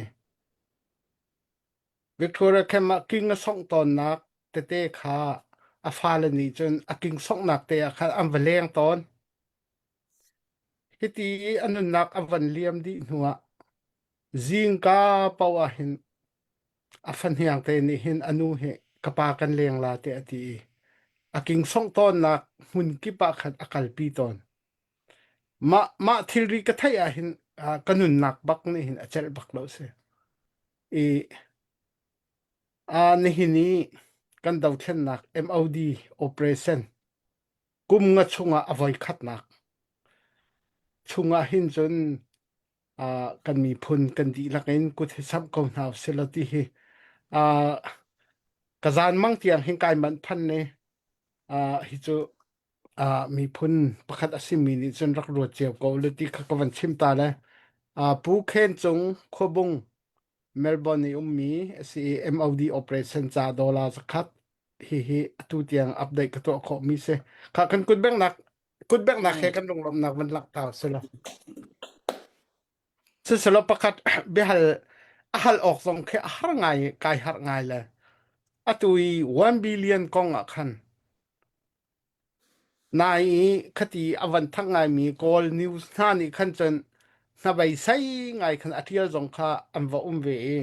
Victoria Camp ah king a songh tawnnak tete kha a fale nih cun a king songhnak te ah khan an va leng tawn. Hiti i a nunnak a van liam dih hnuah zingka paoh ah hin a fahniang te nih hin a nu hi ka pa kan leng la tiah a ti i a king songh tawnnak hmun kip ah khan a kalpi tawn. Mah mah thilri ka theih ah hin ah, ka nunnak bak nih hin a celh bak lo si. I ah nihin i kan dothlennak MOD operation kum nga chungah a voi khatnak chungah hin cun ah, kan miphun kan dihlak in kut hi samh ko hna usih law ti hi ah, ka zan mang tiang hin kai manh than ne ah, hi cu ah, miphun pakhat a simi nih cun rak ruat cio ko le ti kha ka van chim ta le ah, Pu Khen Cung Khuabung Melbourne i ummi a si i MOD operation ca dollar zakhat hihi atu tiang update ka tuah khawhmi si. Kha kan kut benghnak kut benghnak he kan lunglawmhnak van langhter si lo. Siselaw pakhat biahal a hal awk zong khi a har ngai kai harh ngai le atu i 1 billion kong ah khan Nai i khati a van thang ngaimi Kawl news hna nih khan cun hnabei sei ngai khan a ṭial zong kha an va um ve i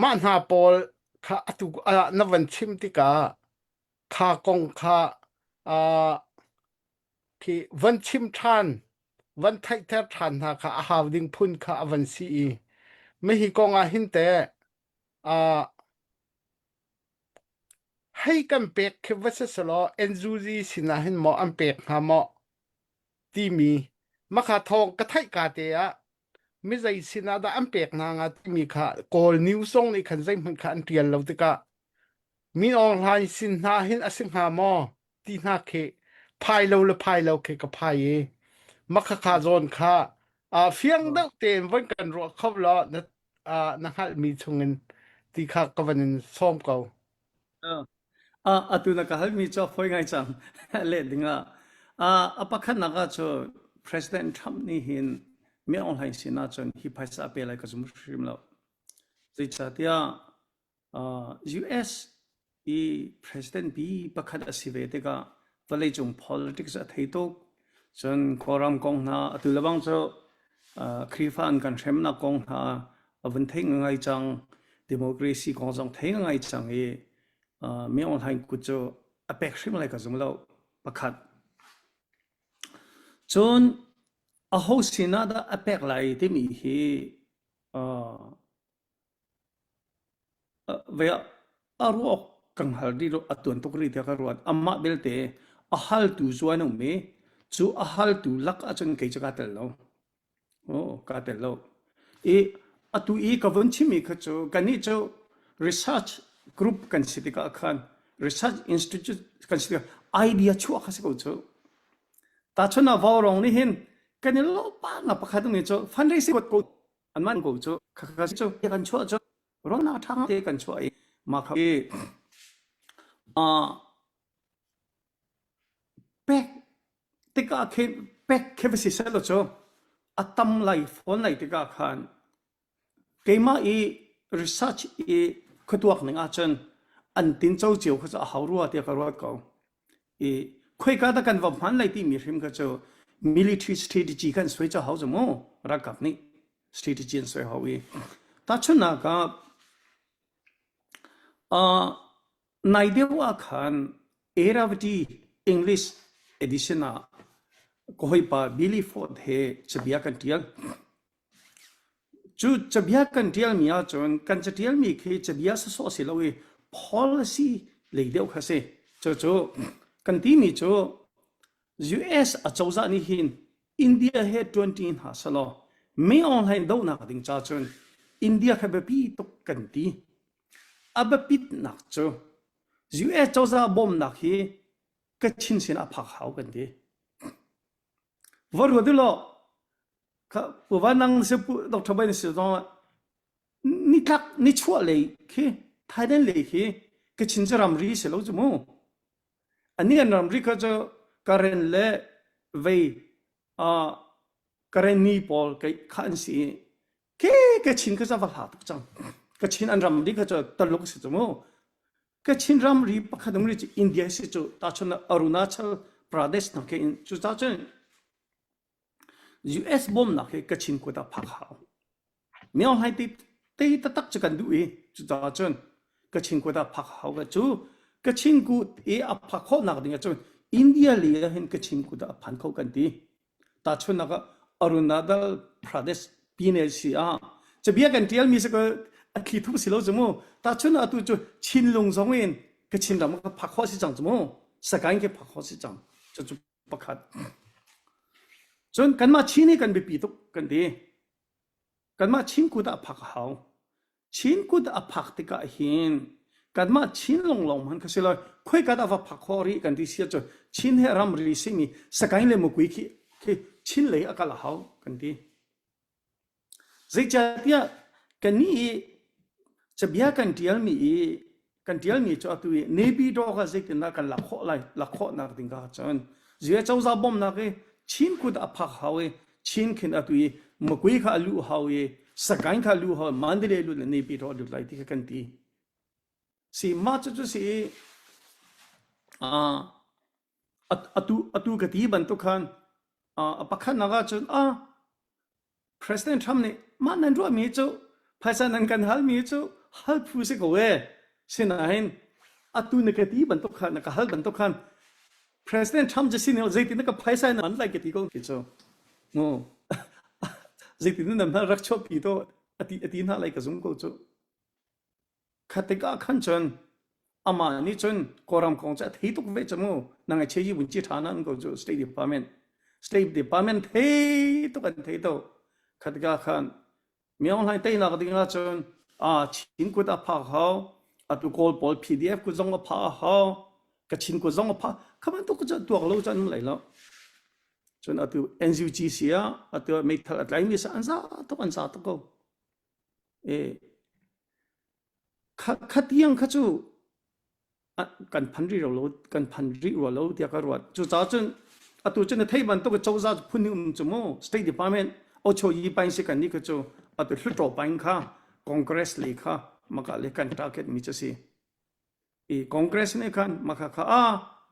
mah hna pawl kha atu ah na van chim tikah kha kong kha uh, khi van chim ṭhan van theihter ṭhan hna kha a hau ding phun kha a van si i mihi kong ah hin teh uh, Hei kan pek khi va si selaw NUG sinah hin maw an pek hnga maw timi makha thawng ka theih ka te ah mizei sinah dah an pek hna hnga timi kha Kawl news zong nih khan zeihmanh kha an ṭial lo tikah Min Aung Hlaing sin hna hin a si hnga maw ti hna khi phai lo le phai lo khi ka phai i makhakha zawn kha uh, fiang deuh tein von kan ruah kho law na uh, na hngalhmi chungin ti kha ka van in sawm ko. Uh, atu na ka halmi cu a fawi ngai cang leh dingah. Uh, a pakhatnak ah cu President Trump nih hin Min Aung Hlaing sin ahcun hi phaisa a pe lai ka zum hrim lo. Zeicahtiah US i president bi pakhat a si ve tikah vawleicung politics a thei tuk. Cun Kawlram kong hna atu lebang cu Khrihfa an kan hremnak kong hna a vun thei ngai cang. Democracy kong zong thei ngai cang i Min Aung Hlaing kut cu a pek hrim lai ka zum lo. Pakhat. Cun aho sinah dah a pek lai timi hi Vei ah a ruak kan hal dih lo, a tuan tuk rih tiah ka ruat. Amah belte a haltu cu an um i cu a haltu lak ahcun kei cu kaa tel lo. Oh, kaa tel lo. I atu i ka vun chimmi kha cu kannih cu research group kan si tikah khan research institute kan si tikah idea chuah kha si ko cu. Tahchun ah vaurawng nih hin kan i lawh pah nak pakhat um i cu fundraising kuat ko an man ko cu khakha cu kan chuah cu ruahnak ṭha te kan chuah i mah kha i pek tikah khin pek khi va si seh law cu a tam lai fawn lai tikah khan keimah i research i khuatuak ning ahcun an tinco cio kha cu a hau rua tiah ka ruat ko i khoika dah kan va hman lai timi hrim kha cu military strategy kan suai cu hau cu mu ralkap nih strategy an suai hau i tahchunhnak ah uh, nai deuh ah khan Eravati English edition ah ka hawipa Billy Ford he cabia kan tial Cu cabia kan ṭialmi ahcun kan caṭialmi khi cabia sawsawh si lo i policy lei deuh kha si. Cucu kan timi cu US acozah nih hin India he ṭuanṭi hna selaw Min Aung Hlaing dohnak ding ca cun India kha biapi tuk kan ti. A biapitnak cu US cozah bawmnak hi Kachin sin ah phak hau kan ti. Va ruat u law Pu Van Nang si Pu Dr. Bain si zong nitlak nichuah lei khi Thailand lei khi Kachin cu ramri si lo cu mu. Ani an ramri kha cu Karen le vei uh, Karenni pawl kei kha an si i ke Kachin kha va hla tuk cang. Kachin an ramri kha cu Taluk si cu mu. Kachin ramri pakhat um ri cu India si cu tahchun Arunachal Pradesh hna ke in cucaah cun US bawmnak hi Kachin kut ah phak hau. Myo Hlaing te te taktak cu kan duh i cucaah cun Kachin kut ah phak hau ka cu Kachin kut i a phak khawhnak ding ah cun India lei ah hin Kachin kut ah a phan kho kan ti. Tahchunhnak ah Arunachal Pradesh Pine si ah cabia kan ṭialmi si ko a thli thup si lo cu mu. Tahchun atu cu Chinlung zong in Kachin ram ka phak khawh si cang cu mu. Sagaing ke phak khawh si cang. Cucu pakhat. Cun kanmah Chin hi kan biapi tuk kan ti. Kanmah Chin kut ah phak a hau. Chin kut a phak tikah hin kanmah Chin lawnglawng hmanh kha si lo khoika dah va phak khawh rih kan ti si ahcun Chin he ramri simi Sagaing le Mukui khi khi Chin lei a kal a hau kan ti. Zeicahtiah kannih i cabia kan ṭialmi i kan ṭialmi cu atu i Naypyidaw kha zeitindah kan lak khawh lai lak khawhnak ding kha cun US cozah bawmhnak i Chin kut a phak hau i Chin khin atu i Makui kha a luh hau i Sagaing kha a luh hau i Mandalay lut le Naypyidaw a lut lai ti kha kan ti. Si mah cucu si i atu atu ka ti bantuk khan a pakhatnak ahcun ah President Trump nih mah nan ruahmi cu phaisa nan kan halmi cu hal phu si ko ee. Sinain atu na ka ti bantuk khan na ka hal bantuk khan President Trump cu sin zeitin na ka phaisa na man lai ka ti ko ti cu. Mu zeitin na nan rak chuahpi to ati ati hna lai ka zum ko cu. Kha tikah khan cun amah nih cun Kawlram kong cu a thei tuk ve cu mu. Nang ai cheyi vun ci ṭha nan ko cu State Department. State Department thei tuk an thei to. Kha tikah khan Myaung Hlaing teinak ding ahcun ah Chin kut a phak hau, atu Kawl pawl PDF kut zong a phak hau, Kachin kut zong a phak. Kha bantuk cu tuak lo cu an um lai lo. Cun atu NUG si ah atu meithal a tlaimi sa an za tuk an za tuk ko. E Kha khatiang kha cu kan phan rih lo kan phan rih rua lo tiah ka ruat. Cucaah cun atu cu na theih bantuk cozah phun nih um cu mu State Department ocho yi pain si kan nih kha cu atu hluttaw pain kha Congress lei kha maka le kan target mi cu si. I Congress nih khan maka kha a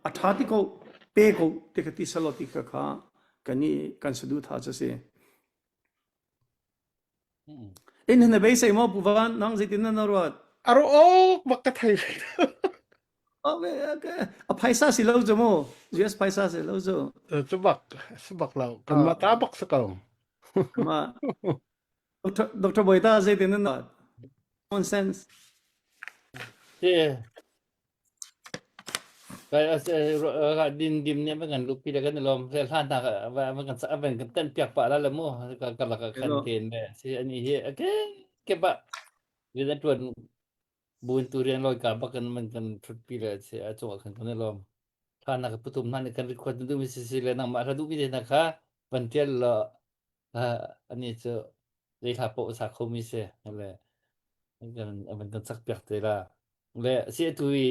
a ṭha ti ko pe ko ti kha ti salo ti kha kha kan i kan saduhthah cu si. In na beisei maw Pu Van nang zeitin na ruat? Aro awk bak ka thei. A phaisa si lo cu mu. US phaisa si lo cu. Cu bak si bak lo. Kan mah ta bak si ko. Ma Dr. Dr. Boita zeitin na ruat? Nonsense. Yeah. Din dim nih an kan luhpi le kan i lawm. Hlan hna van kan van kan tenh piak pah la le mu ka lak ah khan ten le si ani hi ake ke ba rian a tuan buin tu rian lawi ka bak kan man kan thut pi le si a cung ah khan kan i lawm. Hlan na ka putum hna nih kan record duh mi si si le nangmah hla duh mi te hna kha van tial law ani cu zei hla paoh sa kho mi si le kan van kan sak piak te la. Le si atu i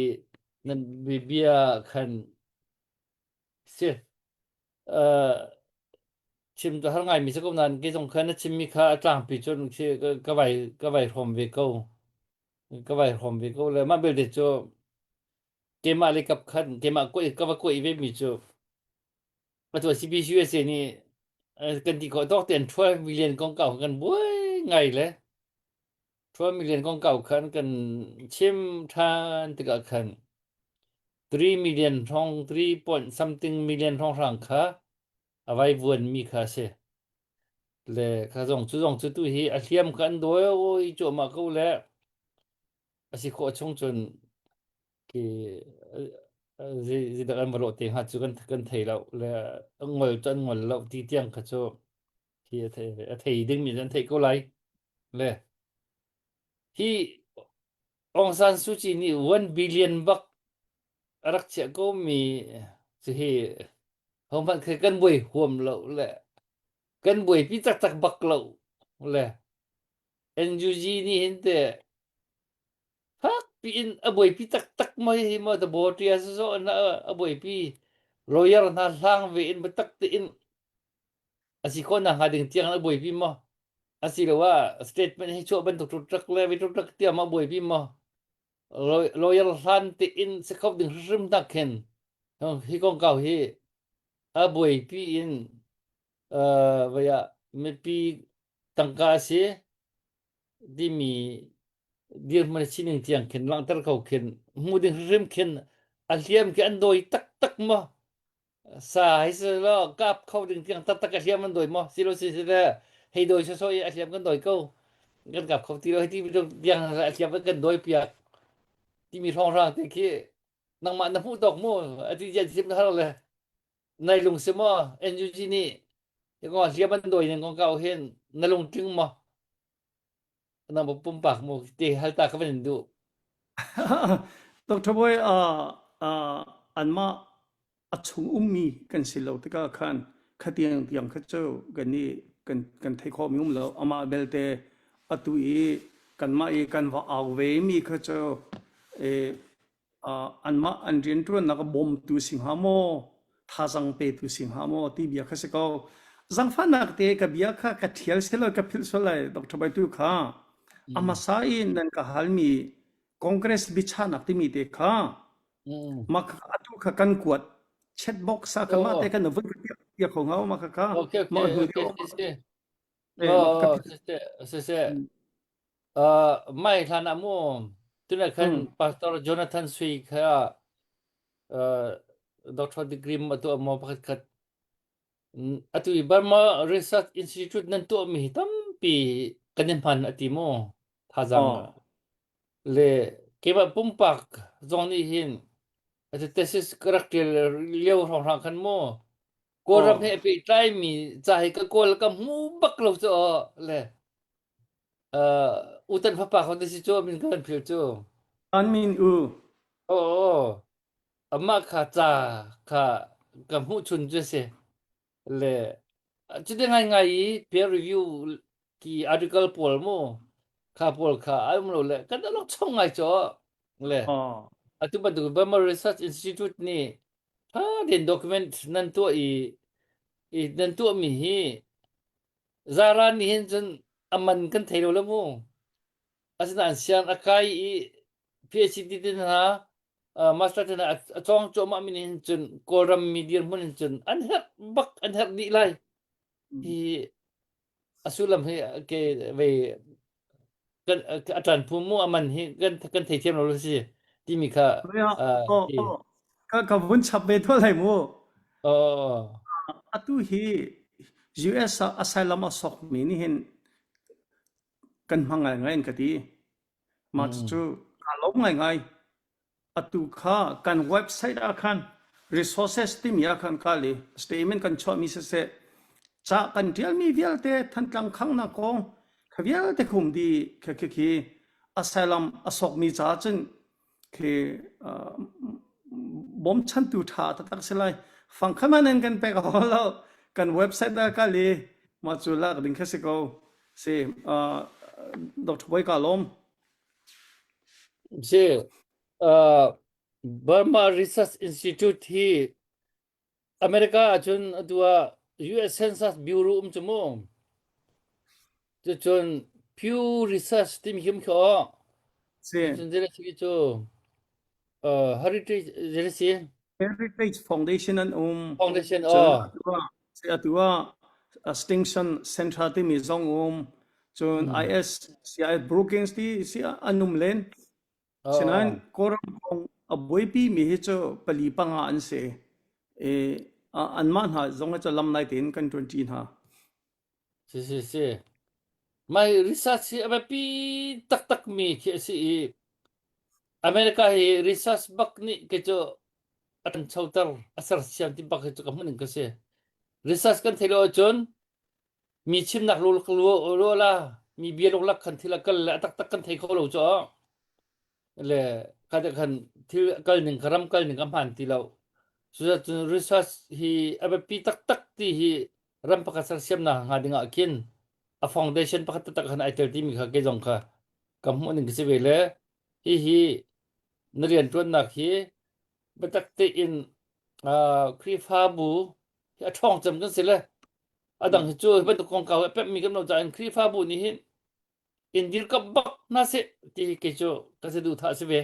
nan bia khan si uh, chim ka har ngaimi si ko nain kei zong khan na chimmi kha a tlangpi cun khi ka vai ka vai hrawm ve ko ka vai hrawm ve ko le mah belte cu keimah le kap khan keimah kuai ka va kuai ve mi cu atu CBCUSA nih kan ti khawh tawk tein 12 million kongkau kan buai ngai le 12 million kongkau khan kan chim ṭhan tikah khan 3 million hrawng 3 point something million hrawng hrang kha a vai vuan mi kha a si. Le kha zong cu zong cu tu hi a hliam kha an dawi cuahmah ko le a si khawh chung cun khi zeidak an va lawh te hnga cu kan kan thei lo le ngol cu an ngol lo ti tiang kha cu hi a thei a thei dingmi an theih ko lai le hi Aung San Suu Kyi nih 1 billion bak a rak chiah ko mi cu hi hohmanh khi kan buai huam lo le kan buaipi taktak bak lo le NUG nih hin te fak piin a buaipi taktak mai hi maw the bawṭia sawsawh na a buaipi lawyer hna hlang ve in biatak tein. A si khawh nakhnga ding tiang na buaipi maw? Asiloah statement hi chuah bantuk ṭukṭak le vi ṭukṭak tiang ma buaipi maw? Lawyer hlan tein si kho ding hrimhrim tak khin hi kongkau hi a buaipi in vai ah mipi tangka a si timi dirhmun sining tiang khin langhter ko khin hmu ding hrimhrim khin a hliam khi an dawi taktak maw sa hi si lo kap kho ding tiang taktak a hliam an dawi maw si lo si si le hei dawi sawsawh i a hliam kan dawi ko kan kap kho ti lo hei ti tiang a hliam kan dawi piak timi hrawnghrang te khi nangmah na hmuh tawk mu ati jian sim na har le nai lung si maw NUG nih hi kong hliam an dawi ning kong kau hin na lungtling maw nang pumpak mu ti hal ta ka van in duh Dr. Boy uh, uh, anmah a chung ummi kan si lo tikah khan khatiang tiang kha cu kan nih kan kan thei khawh mi um lo amah belte atu i kanmah i kan va au ve mi kha cu eh, anmah an rianṭuannak a bawmtu si hnga maw thazang petu si hnga maw ti bia kha si ko zangfahnak te ka bia kha ka ṭhial selaw ka philh sual lai Dr. Baitu kha a hmasa i nan ka halmi Congress biachahnak timi te kha mah kha atu kha kan kuat chat box ah kha mah te kan vun piak kho hnga mah kha kha okay mah okay hnu okay si si eh mah ka oh si si si si Uh, mai hlan ah mu tuna khan Pastor Jonathan Sui kha uh, doctor degree ma tu mo pakhat khat atu i Burma Research Institute nan tuah mi hi tampi kan in hman ati mu thazang Oh. le keimah pumpak zong nih hin atu thesis ka rak ṭial lio hrawnghrang khan mu Kawlram Oh. he pehtlai mi ca hi ka kawl ka hmu bak lo cu le Uh, utan fapa kho na si cu min kan phil cu. An min u. Oh, amah kha ca kha ka hmuh chun cu si. Le cuti ngai ngai i peer review ki article pawl mu kha pawl kha ai um lo le kan alok chong ngai cho le Oh. atu bantuk Burma Research Institute nih tha den document nan tuah i i nan tuah mi hi Zaran nih hin cun a man kan thei lo le mu. Asinain siang a kai i PhD te hna uh, master te hna a cawng cuahmah mi nih hin cun Kawlram mi dirhmun hin cun an herh bak an herh dih lai. Hi a sullam hi ke ve kan a ṭan phu mu a man hi kan kan theithiam lo si timi kha uh, Oh, hi. oh. Ka ka vun chap ve thol lai mu. Oh. Atu hi US ah asylum a sok mi nih hin kan hmang ngai ngai in ka ti. Mah Mm. cu kaa lawm ngaingai. Atu kha kan website ah khan resources timi ah khan kal i statement kan chuahmi siseh ca kan ṭialmi vialte Thantlang khanghnak kong kha vialte khum dih khi khi khi asylum a sokmi caah cun khi uh, bawmchantu ṭha taktak si lai. Fangkhat hmanh in kan pek hau lo. Kan website ah kal i mah cu lak ding kha si ko. Si, uh, Dr. Bawi ka lawm. Si, uh, Burma Research Institute hi America ahcun atu ah US Census Bureau um cu mu. Cucun Pew Research timi khi um khi aw. Si. Cucun zei si cu uh, Heritage zei si Heritage Foundation an um. Foundation Cun aw. atu ah si atu ah Stinson Center timi zong um. Cun Mm. IS CI Brookings ti si an um len. Sinain Oh. Kawlram kong a buaipi mi hi cu pali panga an si. I anmah hna zong hi cu lam nai tein kan ṭuanṭi hna. Si si si. Mah hi research hi a biapi taktak mi khi a si i America hi research bak nih kei cu a ṭhanchoter a sersiam ti bak hi cu ka hmuh ning ka si. Research kan theih lo ahcun mi chimnak lu lu la mi bia luklak khan thil a kal le a taktak kan thei kho lo cu le kha khan thil kal ning ka ram kal ning a hmaan ti lo cucun research hi a biapi taktak ti hi ram pakhat sersiamnak hnga ding ah khin a foundation pakhat taktak khan ai tel timi kha kei zong kha ka hmuh ning ka si ve le hi hi na rianṭuannak hi biatak tein Khrihfabu hi a ṭhawng cem kan si le. A dang hi cu hi bantuk kongkau hi a pemhmi kan lo caah Khrihfabu nih hin in dirkamh bak hna seh ti hi kei cu ka saduhthah a si ve.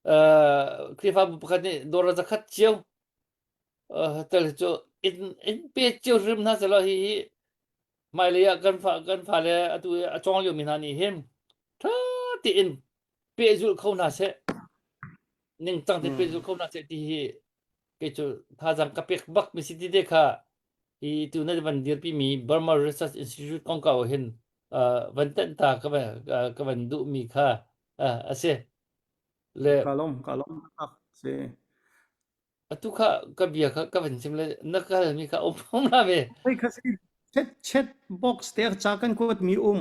Uh, Khrihfabu pakhat nih dollar zakhat cio uh, tel hi cu in in pe cio hrim hna selaw hi hi hmailei ah kan fa kan fale atu a cawng liomi hna nih hin ṭha tein pehzulh kho hna seh ningcang te pehzulh kho hna seh ti hi kei cu thazaang ka pek bak mi si ti te kha hi tu na van dirpi mi Burma Research Institute kongkau hin uh, van tenh ta ka van uh, ka van duh mi kha uh, a si le Ka lawm ka lawm tak si. Atu kha ka bia kha ka van chim le na ka halmi kha um um la ve. Hei kha si chat chat box te ca kan kuat mi um.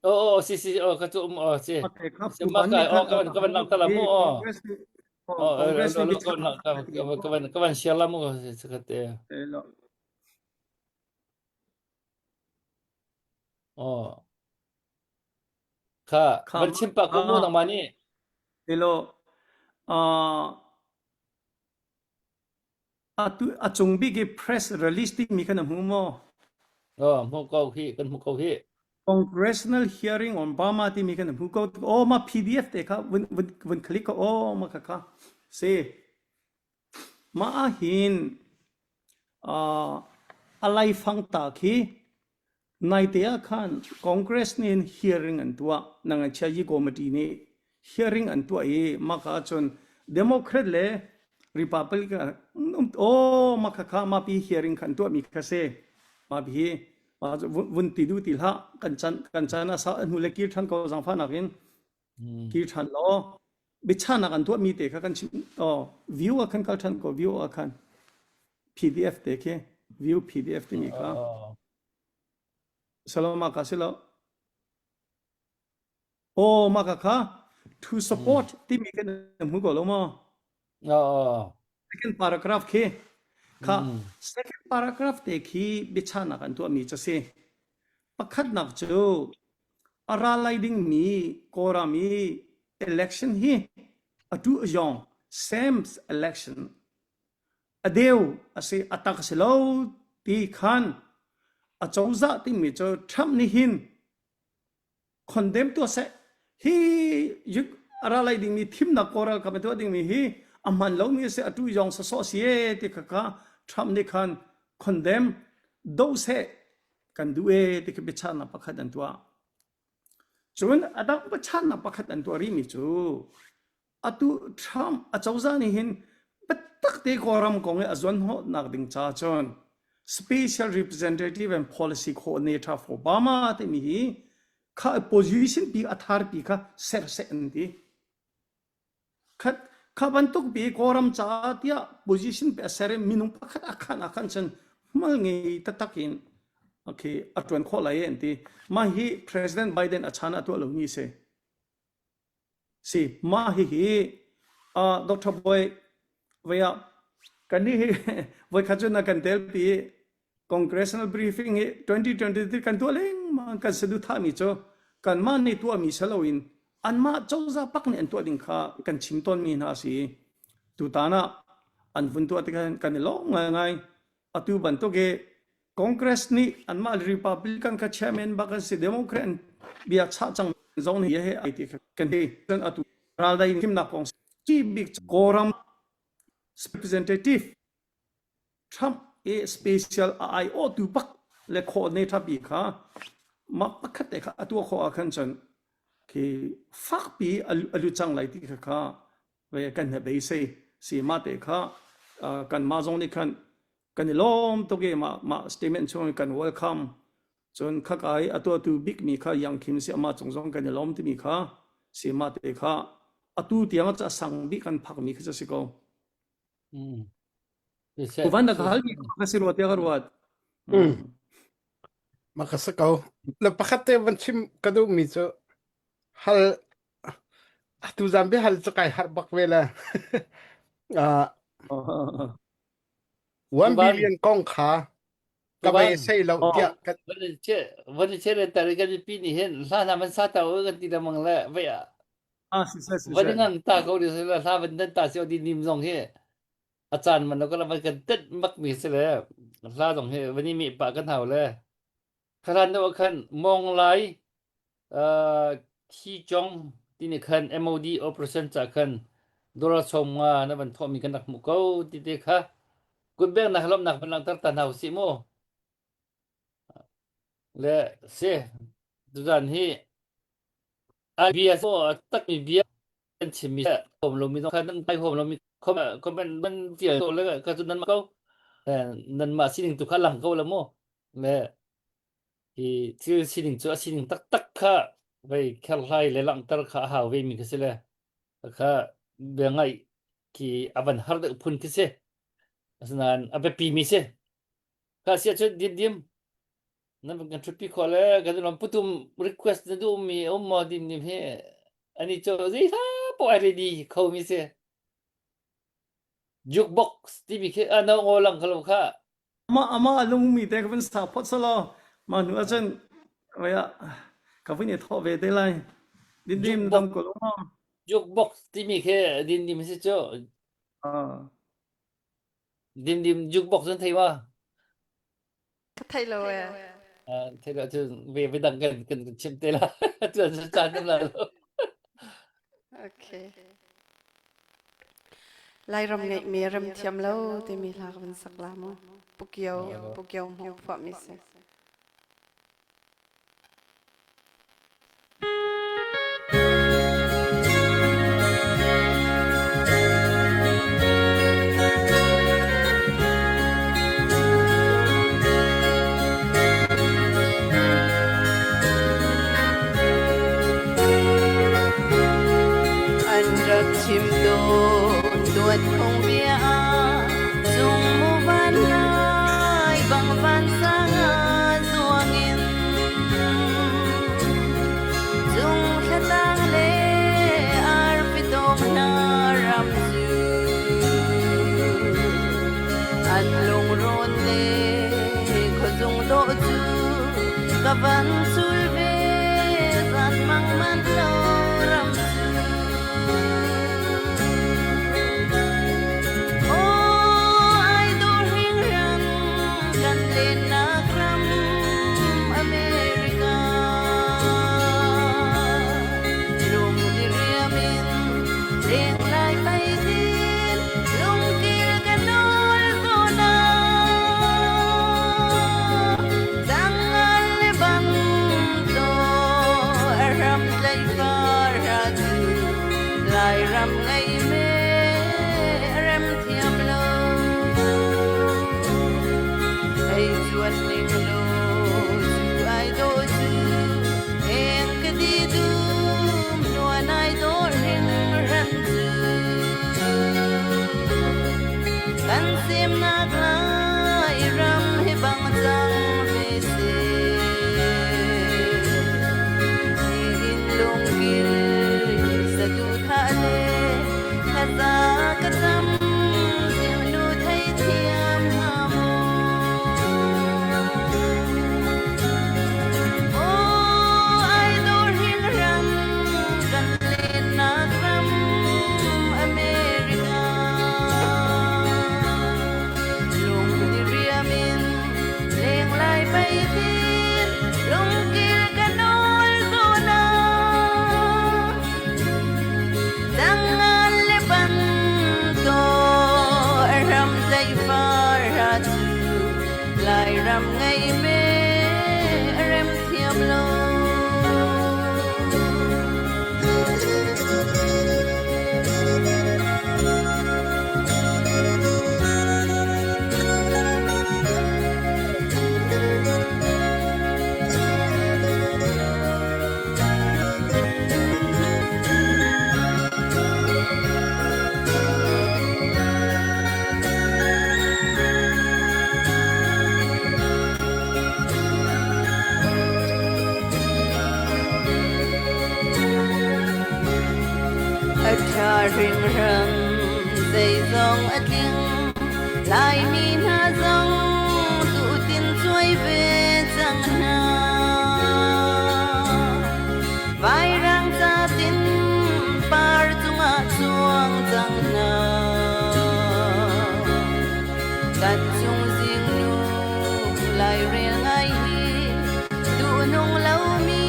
Oh oh si si oh ka cu um oh si. Okay kha Si ma puban ka nih oh khan ka van ka van lang ta la mu oh. Congress nih Oh Congress nih ka van ka van ka van ka van share la mu si ka te. Oh. Kha Kha van chim pa ko mu nangmah nih. Hello. Uh, Atu a cung bik i press release timi kha na hmu maw? Oh, hmu ko hi, kan hmu ko hi. Congressional hearing on Burma timi kha na hmu ko. Oh, ma PDF te kha vun vun vun click ko. Oh, ma kha kha. Si. Ma ahhin uh, a laifang ta khi Naite ah khan Congress nih hin hearing an tuah. Nanganchiayi Committee nih hearing an tuah i maka ahcun Democrat le Republican aw maka kha mapi hearing khan tuahmi kha si. Mapi hi vun ti duh ti hlah kan chan kan chan a sa hnu le kir than ko zangfahnak in kir than law biachanak an tuahmi te kha kan chim oh view ah khan kal than ko view ah khan PDF te khi view PDF timi kha Saloma ka si lo. Oh, mah ka kha to support timi kan hmu ko lo maw? Oh. Second paragraph khi kha second paragraph te khi biachanak an tuahmi cu si. Pakhatnak cu a ra lai dingmi Kawlram i election hi atu a yong same election A deu a si, a tak a si lo ti khan acozah timi cu Trump nih hin condemn tuah seh. Hi a ra lai dingmi thimnak Kawl ralkap a tuah dingmi hi a hman lomi a si, atu yong sawsawh si ee ti kha kha Trump nih khan condemn doh seh kan duh ee ti khi biachahnak pakhat an tuah. Cun a dang biachahnak pakhat an tuah rihmi cu atu Trump acozah nih hin biatak te Kawlram kong i a zuanhnawhnak ding ca cun Special Representative and Policy Coordinator for Burma timi hi kha position pi a thar pi kha ser seh an ti. Khat kha bantuk pi Kawlram caah tiah position pe a ser i minung pakhat a khan ah khan cun hmal ngei taktak in okay a tuan khawh lai an ti. Mah hi President Biden a chan a tuah lomi si. Si, mah hihi uh, Dr. Boy voi ah kannih hi voikhat cu na kan telpi i congressional briefing hi 2023 kan tuah lengmang kan saduhthahmi cu kanmah nih tuahmi si loin anmah cozah pak nih an tuah ding kha kan chim tawnmi hna a si. Tutan ah an vun tuah tikah kan i lawm ngaingai. Atu bantuk i Congress nih anmah Republican kha chairman bak an si Democrat bia chah cang zong nih he ai ti kan ti cun atu raldai thimnak kong si bik Kawlram representative Trump i special a ai aw tu bak le khawh ne thapi kha mah pakhat te kha atu kho ah khan cun khi fakpi alu cang lai ti kha kha ve kan he beisei si ma te kha kan ma zong nih khan kan i lawm tuk i mah mah statement chung kan welcome cun khakai a tuahtu bikmi kha Yang Khim si amah cung zong kan i lawm timi kha si mah te kha atu tiang a sang bik kan phakmi kha si ko. Mm. Uvan na ka hal mi ka si ruat ya ka ruat. Mm. Ma ka sa ko. Le pakhat te van chim ka duh mi cu hal atu zan bi hal cu kai har bak ve le. Ah 1 billion kong kha ka bei sei lo tiah ka van che le tar kan pi ni hin hla na man sa ta o kan ti lamang le ve a ah si se si van ngang ta ko ni se la hla van dan ta se di nim zong hi. A caan man lo kan van kan tet mak mi si le hla zong hi van i mi pah kan hau le khalan deuh ah khan mong lai thi chong tini khan MOD operation ca khan dollar som nga na van thawh mi kan rak hmuh ko ti te kha kutbeng nak lawmnak van langhter ta hna usih mu. Le si tuzan hi a bia so tak mi bia kan chimmi hom lomi zong kha nan ngai hom lomi comment nan tial to le ka cu nan ko nan mah sining tu kha lang ko la mu le hi thil sining cu a sining taktak kha vei kherhlai le langhter kha a hau ve mi kha si le kha bia ngaih khi a van har deuh phun khi si asinain a biapi mi si kha sia cu dim dim Nan kan ṭhutpi khawh le kan i lawm. Putum request na duhmi a um maw dim dim hi ani cu zei hla poh ai ready kho mi si. Jukebox timi khi a no ngo lang khalo kha. Ama ama a lungmi te ka vun sa phot salo ma hnu ahcun vaya ka vun i thawh ve te lai. Din dim dam ko lo maw? Jukebox timi khi din dim si cu. Ah. Din dim jukebox nan thei ma? Ka thei lo ee. Thei lo cu ve ve dang kan kan chim te la. Tuan cu caan nam la lo. Okay. Lairam ngeihmi rem thiam lo timi hla ka van sak la mu. Pukio, Pukio hmung phuahmi si. An rak chim tawn tuan phung bia cung mu van lai bang van sang ah zuang in Cung thlatang le arfi dawm hna ram cu an lungrawn le khuazung dawh cu ka van sul ve zan mang man lo ram cu. Aw ai dawr hringhran kan lennak ram America lung diriam in leng lai pai din lungkil ka nawl ko na Zangal le bang to ram tlai far ha tu lai ram ngei me rem thiam lo Hei zuan ning law zu ai dawh cu eng ka ti dum nuan ai dawh hringhran cu. Kan semnak lai ram hi bang cang ve seh. Nihin lungkil saduhthah le thlaza ka cam zingnu theithiam hnga maw? Aw ai dawr hringhran kan lennak ram America lung diriam in leng lai pei tin lungkil ka nawl ko na Dangal le banto ram zeifar ha cu Lairam ngei me rem thiam lo. A ṭha hringhran zeizong a tling Laimi hna zong tutin cuai ve cang hna. Vairang catin par cungah cuang cang hna. Kan cung zingnu lairel ngai hi duhnung lomi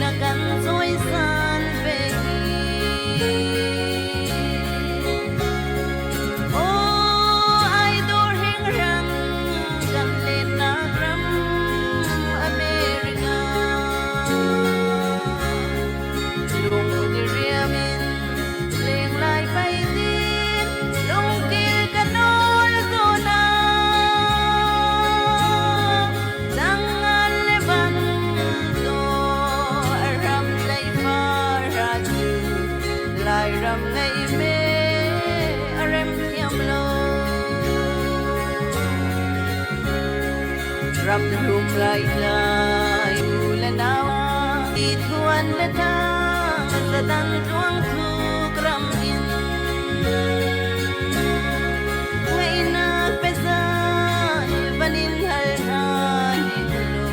na kan cawisan ve hi. Aw ai dawr hingrang kan lennak ram America. Lung diriam in lenglai pei tin lungkil ka nawl ko na. Tangan le van to ram tlei fara cu Lairam ngei me a rem thiam lo. Ram hlum lai tlai u le nau i thuan le tang zadang tluang thuk ram in ngaihnak pezai vanin hal hna ni lo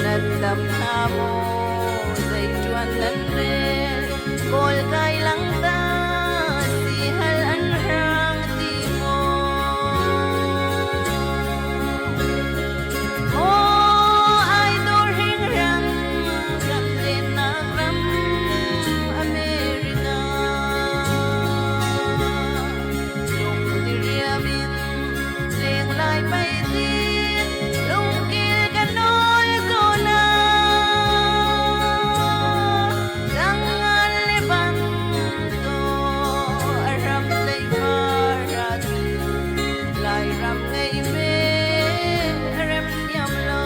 nan dam hna maw zei tuan nan rel kawl kai lang ta si hal an hrang ti maw Aw ai dawr hingrang kan lennak ram America lung diriam in lenglai pei tin lungkil kan nawl ko na Langan le bang to ram lei fara tu Lairam ngei me rem thiam lo.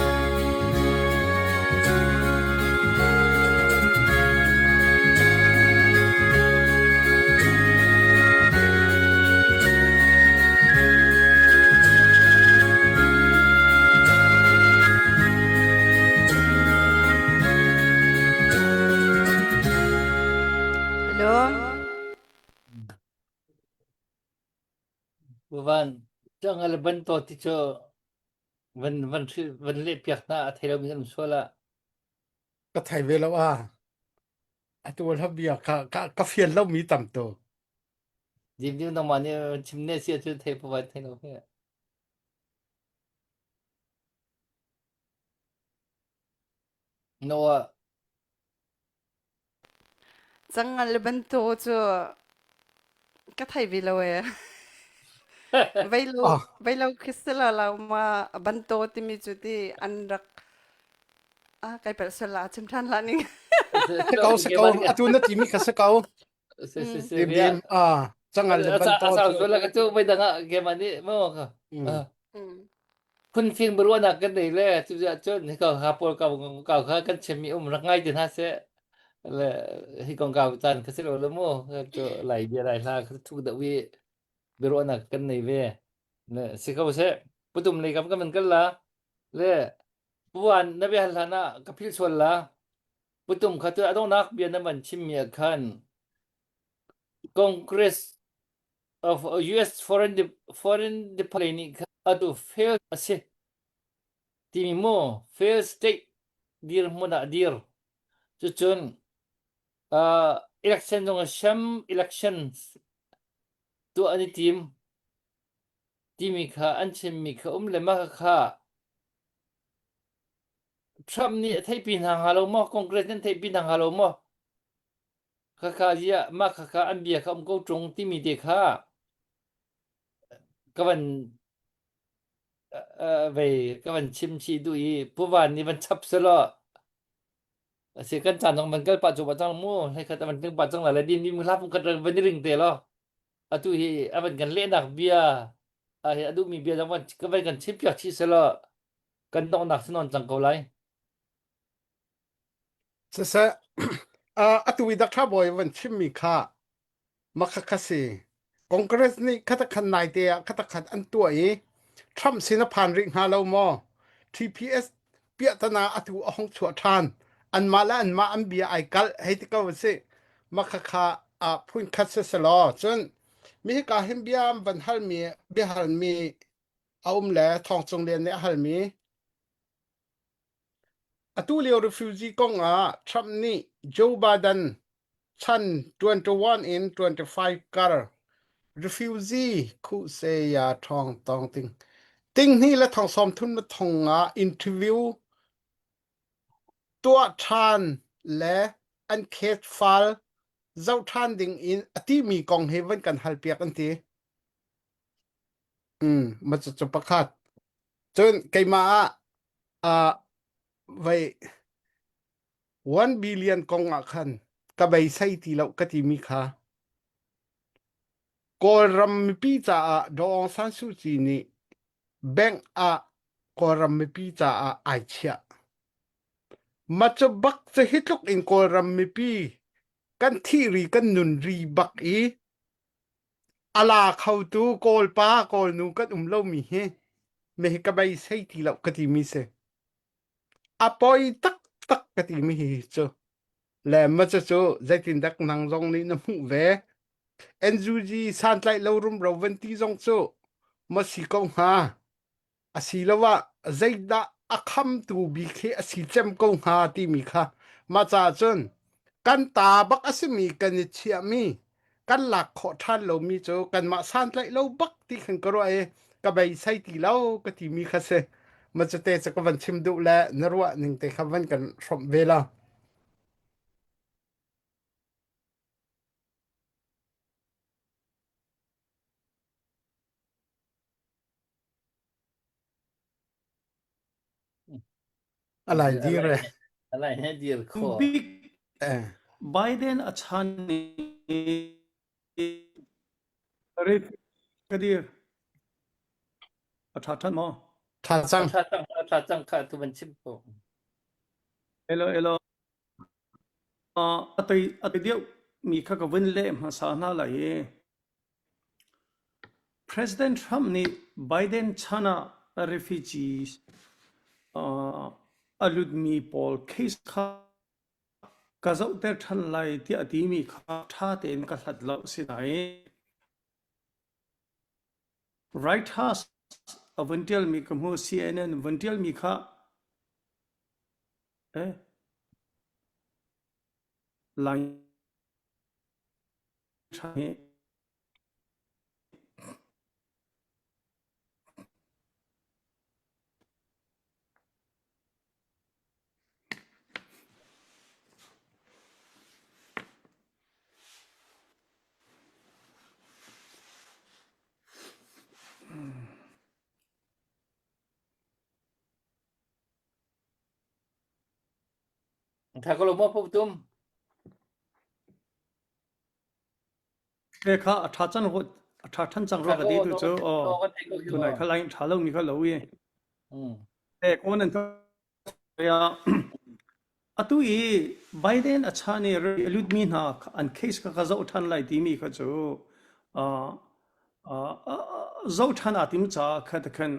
Hello. Van cangal ban to ti cu van van van leh piak hna a thei lomi kan um sual ah. Ka thei ve lo a. Atu hla bia ka ka ka fian lomi tam tu. Dim dim nangmah nih chim ne si ahcun thei pa thei lo he. Noah Cangal bantuk cu ka thei ve lo ee. Veilo Ah, veilo khi si lo lo ma banto timi cu ti an rak ah kai palh sual la chim ṭhan hlah ning. si ko si ko atu na timi kha si ko. Mm. Dim dim ah cangal le banto Asau cu. sual la ka cu voi dang ah keimah nih maw ka Mm. Mm. phunfing biaruahnak kan nei le cucaah cun hi kong ha pawl kau kau kha kan chimmi um rak ngai ti hna seh le hi kong kau caan kha si lo le mu cu lai bia lai hla kha thuk deuh i biaruahnak kan nei ve le si ko seh putum lei kam kan kal la le puan na bia hal hlan ah ka phil sual la putum kha tu adongnak bia na van chimmi ah khan Congress of US foreign foreign department nih khan atu fail a si timi mu fail state dirhmun ah dir cucun uh, election zong sham elections tuah an i tim timi kha an chimmi kha um le mah kha Trump nih a theihpi hna hnga lo maw Congress nih an theihpi hna hnga lo maw Khakha ziah mah khakha an bia kha um ko ṭung timi te kha ka van vei ka van chim chih duh i Pu Van nih van chap selaw a si kan caan zong van kal pah cuahmah cang mu hlei khat a van tling pah cang la le din din hla pung khat van i ring te law atu hi a van kan lehnak bia a hi a duhmi bia zong van ka van kan chim piak chih selaw kan donghnak si nawn cang ko lai. Siseh, atu i Doctor Bawi van chimmi kha makhakha si. Congress nih khatakhat naite ah khatakhat an tuah i Trump sin a phan rih hnga lo maw? TPS piahtana atu a hong chuah ṭhan. Anmah le anmah an bia ai kalh hei ti ko a si. Makhakha ah phun khat siselaw cun mi hika hin bia an van halmi biahalmi a um le Thawng Cung Lian nih a halmi Atu lio refugee kong ah Trump nih Joe Biden chan 21 in 25 kar. Refugee khuhse ya ṭhawng tawng ting. Ting hnih le thong sawm thum na thong ah interview tuah ṭhan le an case file zoh ṭhan ding in a timi kong hi van kan halpiak an ti. Mm, ma cu pakhat. Cun keimah ah uh, vai 1 billion kong ah khan ka beisei ti lo ka timi kha Kawlram mipi caah Daw Aung San Suu Kyi nih bank ah Kawlram mipi caah ai chiah. Mah cu bak cu hi tluk in Kawlram mipi kan thih ri kan nun ri bak i a la khotu Kawlpa Kawlnu kan um lomi hi me hi ka beisei ti lo ka timi si. A poi taktak ka timi hi cu. Le ma cucu zeitindak nang zong nih na hmuh ve? NUG santlaih lo rumro van ti zong cu ma si ko hnga? Asiloah zeidah a khamtu bik hi a si cem ko hnga timi kha mah caah cun kan ta bak a simi kan i chiahmi kan lak khawh ṭhan lomi cu kanmah santlaih lo bak ti khan ka ruah i ka beisei ti lo ka timi kha si. Ma cute cu ka van chim duh le na ruah ning te kha van kan hrawmh ve la. A lai dir e. A lai he dir kho. Big Eh. Biden a chan i ka dir. A ṭha ṭhan maw? Ṭha cang. Ṭha cang, ṭha cang kha tu van chim ko. Hello, hello. A tei a tei deuh mi kha ka vun leh hmasa hna lai i President Trump nih Biden chan ah refugees a lutmi pawl case kha ka zohter ṭhan lai tiah a timi kha ṭha tein ka hlat lo. Asinain Reuters a vun ṭialmi ka hmu. CNN vun ṭialmi kha eh, Lai Tha ko lo maw Pu Tum? Te kha a ṭha cang a ṭha ṭhan cang rua ka ti tu cu aw tunai kha lai ṭha lomi kha lo i te ko nan ya atu i Biden a chan i a lutmi hna an case kha ka zoh ṭhan lai timi kha cu zoh ṭhan aa tim caah kha te khan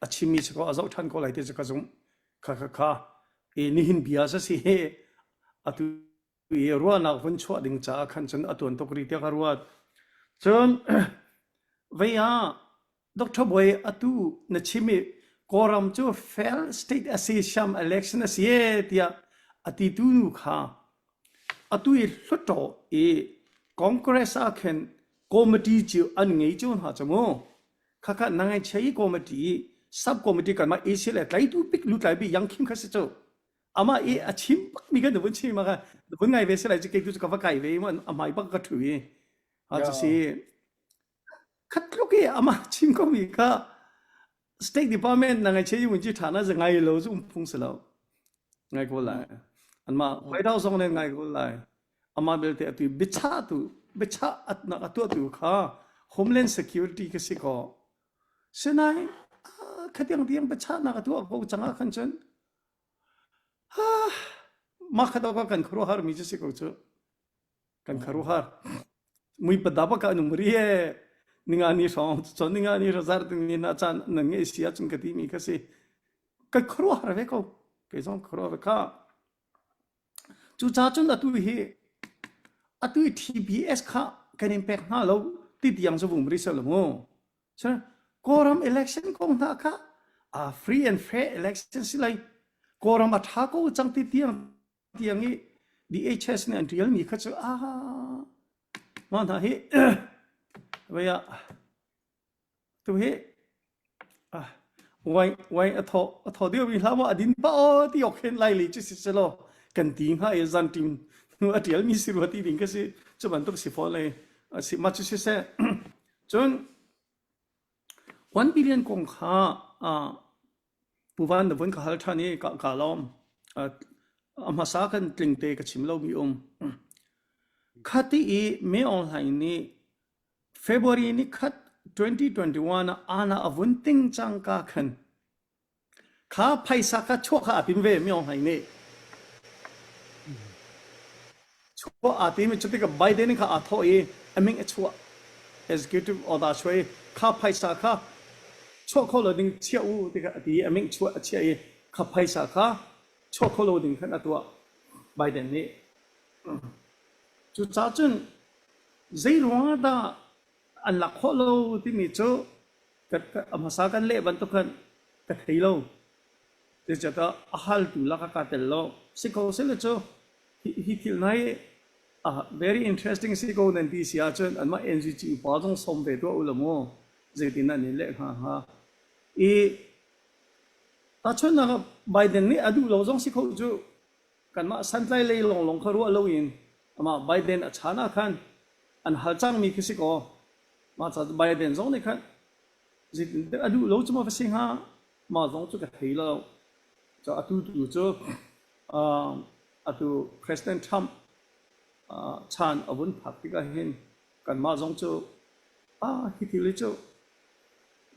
a chimmi si ko a zoh ṭhan ko lai ti cu ka zumh kha kha kha i nihin bia sa si hi atu i ruahnak vun chuah ding caah khan cun a tuan tuk rih tiah ka ruat. Cun vei ah Dr. Bawi atu na chim i Kawlram cu fail state a si siam election a si e tiah a titu nu kha atu i hluttaw i Congress ah khin committee cu an ngei cio hna cu mu. Khakha nangai chei committee sub committee kanmah Asia le tlaitu bik lutlai bik Yang Kim kha si cu. Amah i a chim bak mi kan vun chim ma kha vun ngai ve se lai cu kei tu cu ka va kai ve i a hmai bak ka ṭhu i a cu si khat tluk i amah chim ko mi kha State Department na ngai che mun chi ṭha na za ngai lo zu um phung si lo ngai ko lai anmah White House zong nih ngai ko lai amah belte atu biachah tu biachah atnak atuah tu kha Homeland Security ka si ko sinain khatiang tiang biachahnak atuah ko cang ah khan cun Mah kha dawk ah kan khuaruahhar mi cu si ko cu. Kan khuaruahhar. Mui pada bak ah nung ri e. Ninga ni hrawng cun ninga ni razar ding ni na caan nan ngei si ahcun ka ti mi kha si. Kan khuaruahhar ve ko. Kei zong khuaruah ve kha. Cucaah cun atu hi atu hi TBS kha kan in pek hna lo ti tiang cu vum ri seh lo mu. Cun Kawlram election kong hna kha a free and fair election si lai. Kawlram a ṭha ko cang ti tiang tiang i DHS nih an ṭialmi kha cu ah mah hna hi. Vei ah tu hi ah wine wine a thaw a thaw deuh mi hlah maw a din pa aw ti ok hen lai li chu si selaw kan ti hnga i zan tim hnu a tial mi si rua ti ding ka si cu bantuk si fawn lei a si ma chu si seh cun 1 billion kong kha ah Pu Van na vun ka hal ṭhan i ka ka lawm. A hmasa kan tlingte ka chim lomi um. Khati i May Aung Hlaing nih February ni khat 2021 ah ana a vun ting cangka khan kha phaisa kha chuah kha a tim ve May Aung Hlaing nih. Chuah aa tim i cutikah Biden kha aa thawh i a min a chuah. Executive order a chuah i kha phaisa kha chuah kho lo ding chiah u ti kha a ti i a min chuah a chiah i kha phaisa kha chuah kho lo ding khan a tuah Biden nih. Cucaah cun zei ruangah dah an lak khawh lo timi cu a hmasa kan leh bantuk khan ka thei lo. Zeicahtiah a haltu lakah kaa tel lo. Si ko seh cu hi thil hna hi very interesting si ko nan ti si ahcun anmah NGG upa zong sawm ve tuah u law mu zeitin an i leh hnga hnga. I tahchunhnak ah Biden nih a duh lo zong si kho cu kanmah santlai lei lawnglawng kha ruah loin amah Biden a chan ah khan an hal cangmi khi si kaw mah ca Biden zong nih khan zeitin a duh lo cu maw va si hnga Mah zong cu ka thei lo. Cu atu tu cu uh, atu President Trump uh, chan a vun phak tikah hin kanmah zong cu ah hi thil hi cu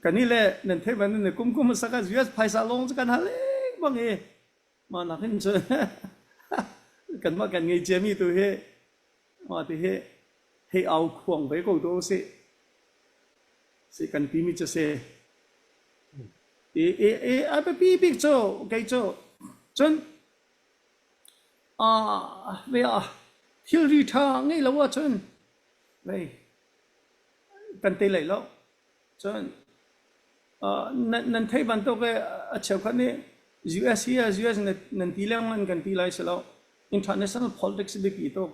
kan i le nan theih ban nan kum kum saka US phaisa lawng cu kan hal lengmang i mah nak hin cun kanmah kan ngei ciami tu hi mah ti hi hei au khuang ve ko tu usih si kan timi cu si I, i, i a biapi bik cu kei cu cun uh, ve ah thilri ṭha ngei lo ahcun vei kan te lei lo. Cun uh, nan, nan theih bantuk i a cheukhat nih US hi US nan ti lengmang kan ti lai si lo. International politics biapi tuk.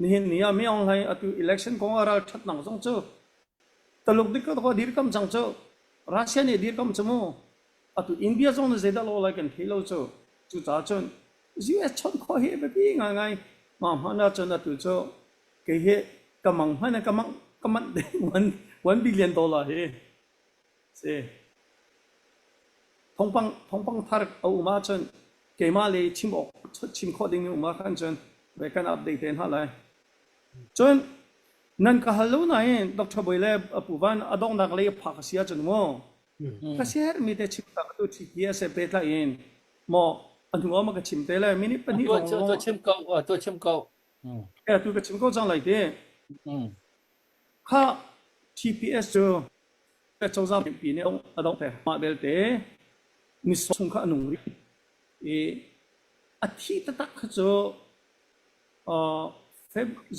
Nihin ni ah mi Aung Hlaing atu election kong ah ral ṭhatnak zong cu Taluk dik ko dirkam cang cu Russia nih dirkam cu mu atu India zong nih zeidah lo lai kan thei lo cu cucaah cun US chawnh khawh hi biapi ngaingai mah hmanh ah cun atu cu kei hi ka mang hmanh ka mang ka manh ding one billion dollar hi si thongpang thongpang thar a um ahcun keimah le chim awk chim khawh ding um ah khan cun ve kan update te hna lai cun Nan ka hal lo nain Dr. Bawi le Pu Van a donghnak lei a phak a si ahcun maw ka siaherhmi te chim ta ka tu TPS he pehtlai in maw a hnu ah ma ka chim te lai minute pahnih lawng Tu chim ko tu chim ko eh tu ka chim ko cang lai te kha TPS cu cozah pi nih a dong te mah belte ni chung kha a nung rih i a thi taktak kha cu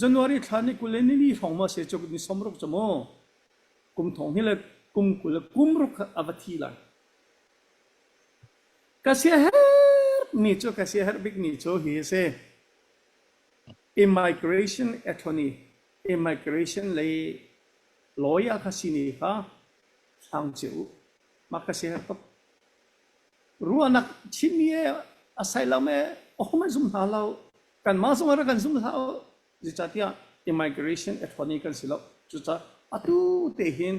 January thla ni 20 le nili hrawng maw a si cu ni 60 cu maw kum thong hi le kum 20 le kum ruk kha a va thi lai. Ka siaherhmi cu ka siaherh bikmi cu hi a si. Immigration attorney, immigration lei lawyer kha sini kha hlang cio u. Mah ka siaherh tuk. Ruahnak chimmi e asylum e ahom an zum hna lo. Kanmah zong rak kan zum hlah u. Zeicahtiah immigration attorney kan si lo. Cucaah atu te hin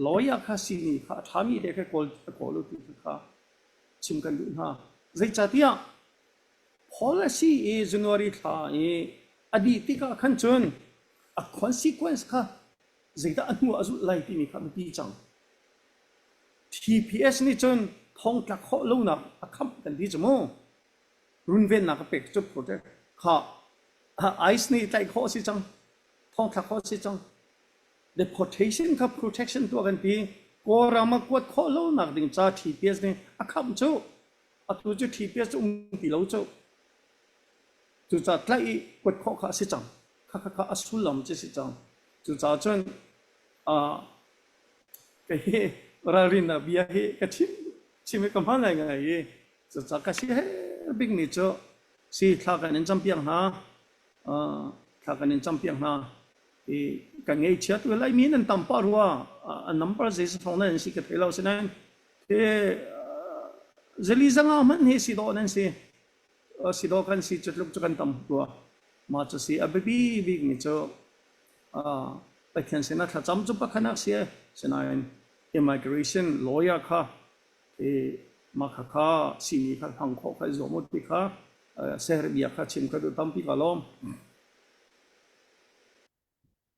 lawyer kha sini kha a ṭhami te kha kawl kawl u ti kha chim kan duh hna. Zeicahtiah policy i January thla i a dih tikah khan cun a consequence kha zeidah a hnu ah a zulh lai timi kha biapi cang. TPS nih cun thongtlak khawh lonak a khamh kan ti cu mu. Runvennak a pek cu protect kha ICE nih tlaih khawh a si cang. Thongthlak khawh a si cang. Deportation kha protection tuah kan ti. Kawlram ah kuat khawh lonak ding ca TPS nih a khamh cu. Atu cu TPS cu um ti lo cu. Cucaah tlaih i kuat khawh kha a si cang. Kha kha kha a sullam cu a si cang. Cucaah cun uh, Kei hi ralrinnak bia hi ka chim chim hi ka hman ngaingai i cucaah ka si her bikmi cu si thla kan in campiak hna. Uh, thla kan in campiak hna. I kan ngeihchiat ve Laimi nan tam pah rua. A number zei thong nan si ka thei lo sinain he zali zanga hmanh hi si dawh nan si. Si dawh kan si cu tluk cu kan tam rua. Mah cu si a biapi bik mi cu Pathian sinah thlacam cu pakhat si sinain immigration lawyer kha i mah kha kha simi kha hlang khawh kha i zuam u ti kha ser bia kha chim ka duh tampi ka lawm.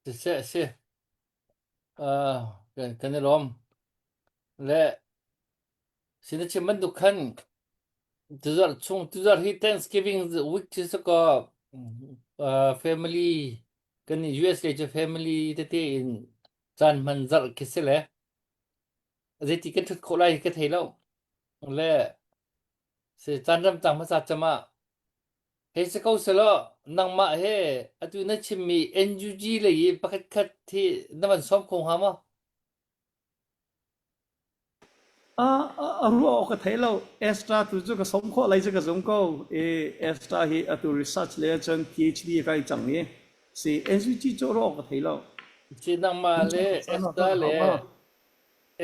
Siseh si. Uh, kan kan i lawm. Le sin chim bantuk khan tuzarh chung tuzarh hi Thanksgiving week cu si ko uh, family kan US lei cu family tete in caan hman zarh khi si le zeiti kan ṭhut khawh lai hi ka thei lo. Le si caan ram cang hmasa cam ah hei si ko selaw nangmah he atu na chimmi NUG lei i pakhat khat hi na van sawm kho hnga maw? A a ruah awk ka thei lo. Extra tu cu ka som khawh lai cu ka zum ko. I extra hi atu research le cun PhD kai cang i si NUG cu ruah awk ka thei lo. Si nangmah le Esther le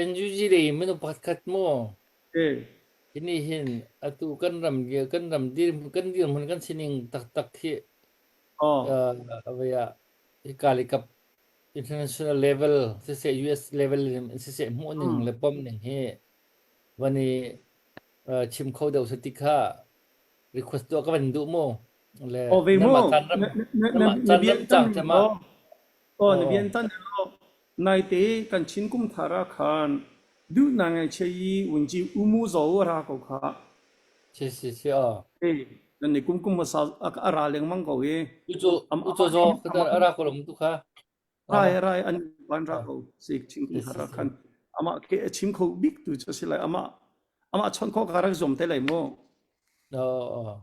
NUG lei minung pakhat khat mu hi nih hin atu kan ram kan ram dir kan dirhmun kan sining taktak hi uh, hika le kap international level siseh US level in siseh hmuh ning le pom ning hi van i chim kho deuh se ti kha request tuah ka van duh mu le O ve mu nanmah caan ram na na na nanmah na caan bia ram tan cang thema lo o na oh bian tan lo naite kan Chin kum thar ah khan duh na ngai che i unji umu zo ra ko kha si si si oh e nan ni kum kum sa a ra lengmang ko i uco am uco zo ka ara ko lom tu kha rai rai an van ra ko si Chin kum si thar si ah si khan ama ke chim kho bik tu chu si lai ama ama chon kho ka rak zom te lai mu oh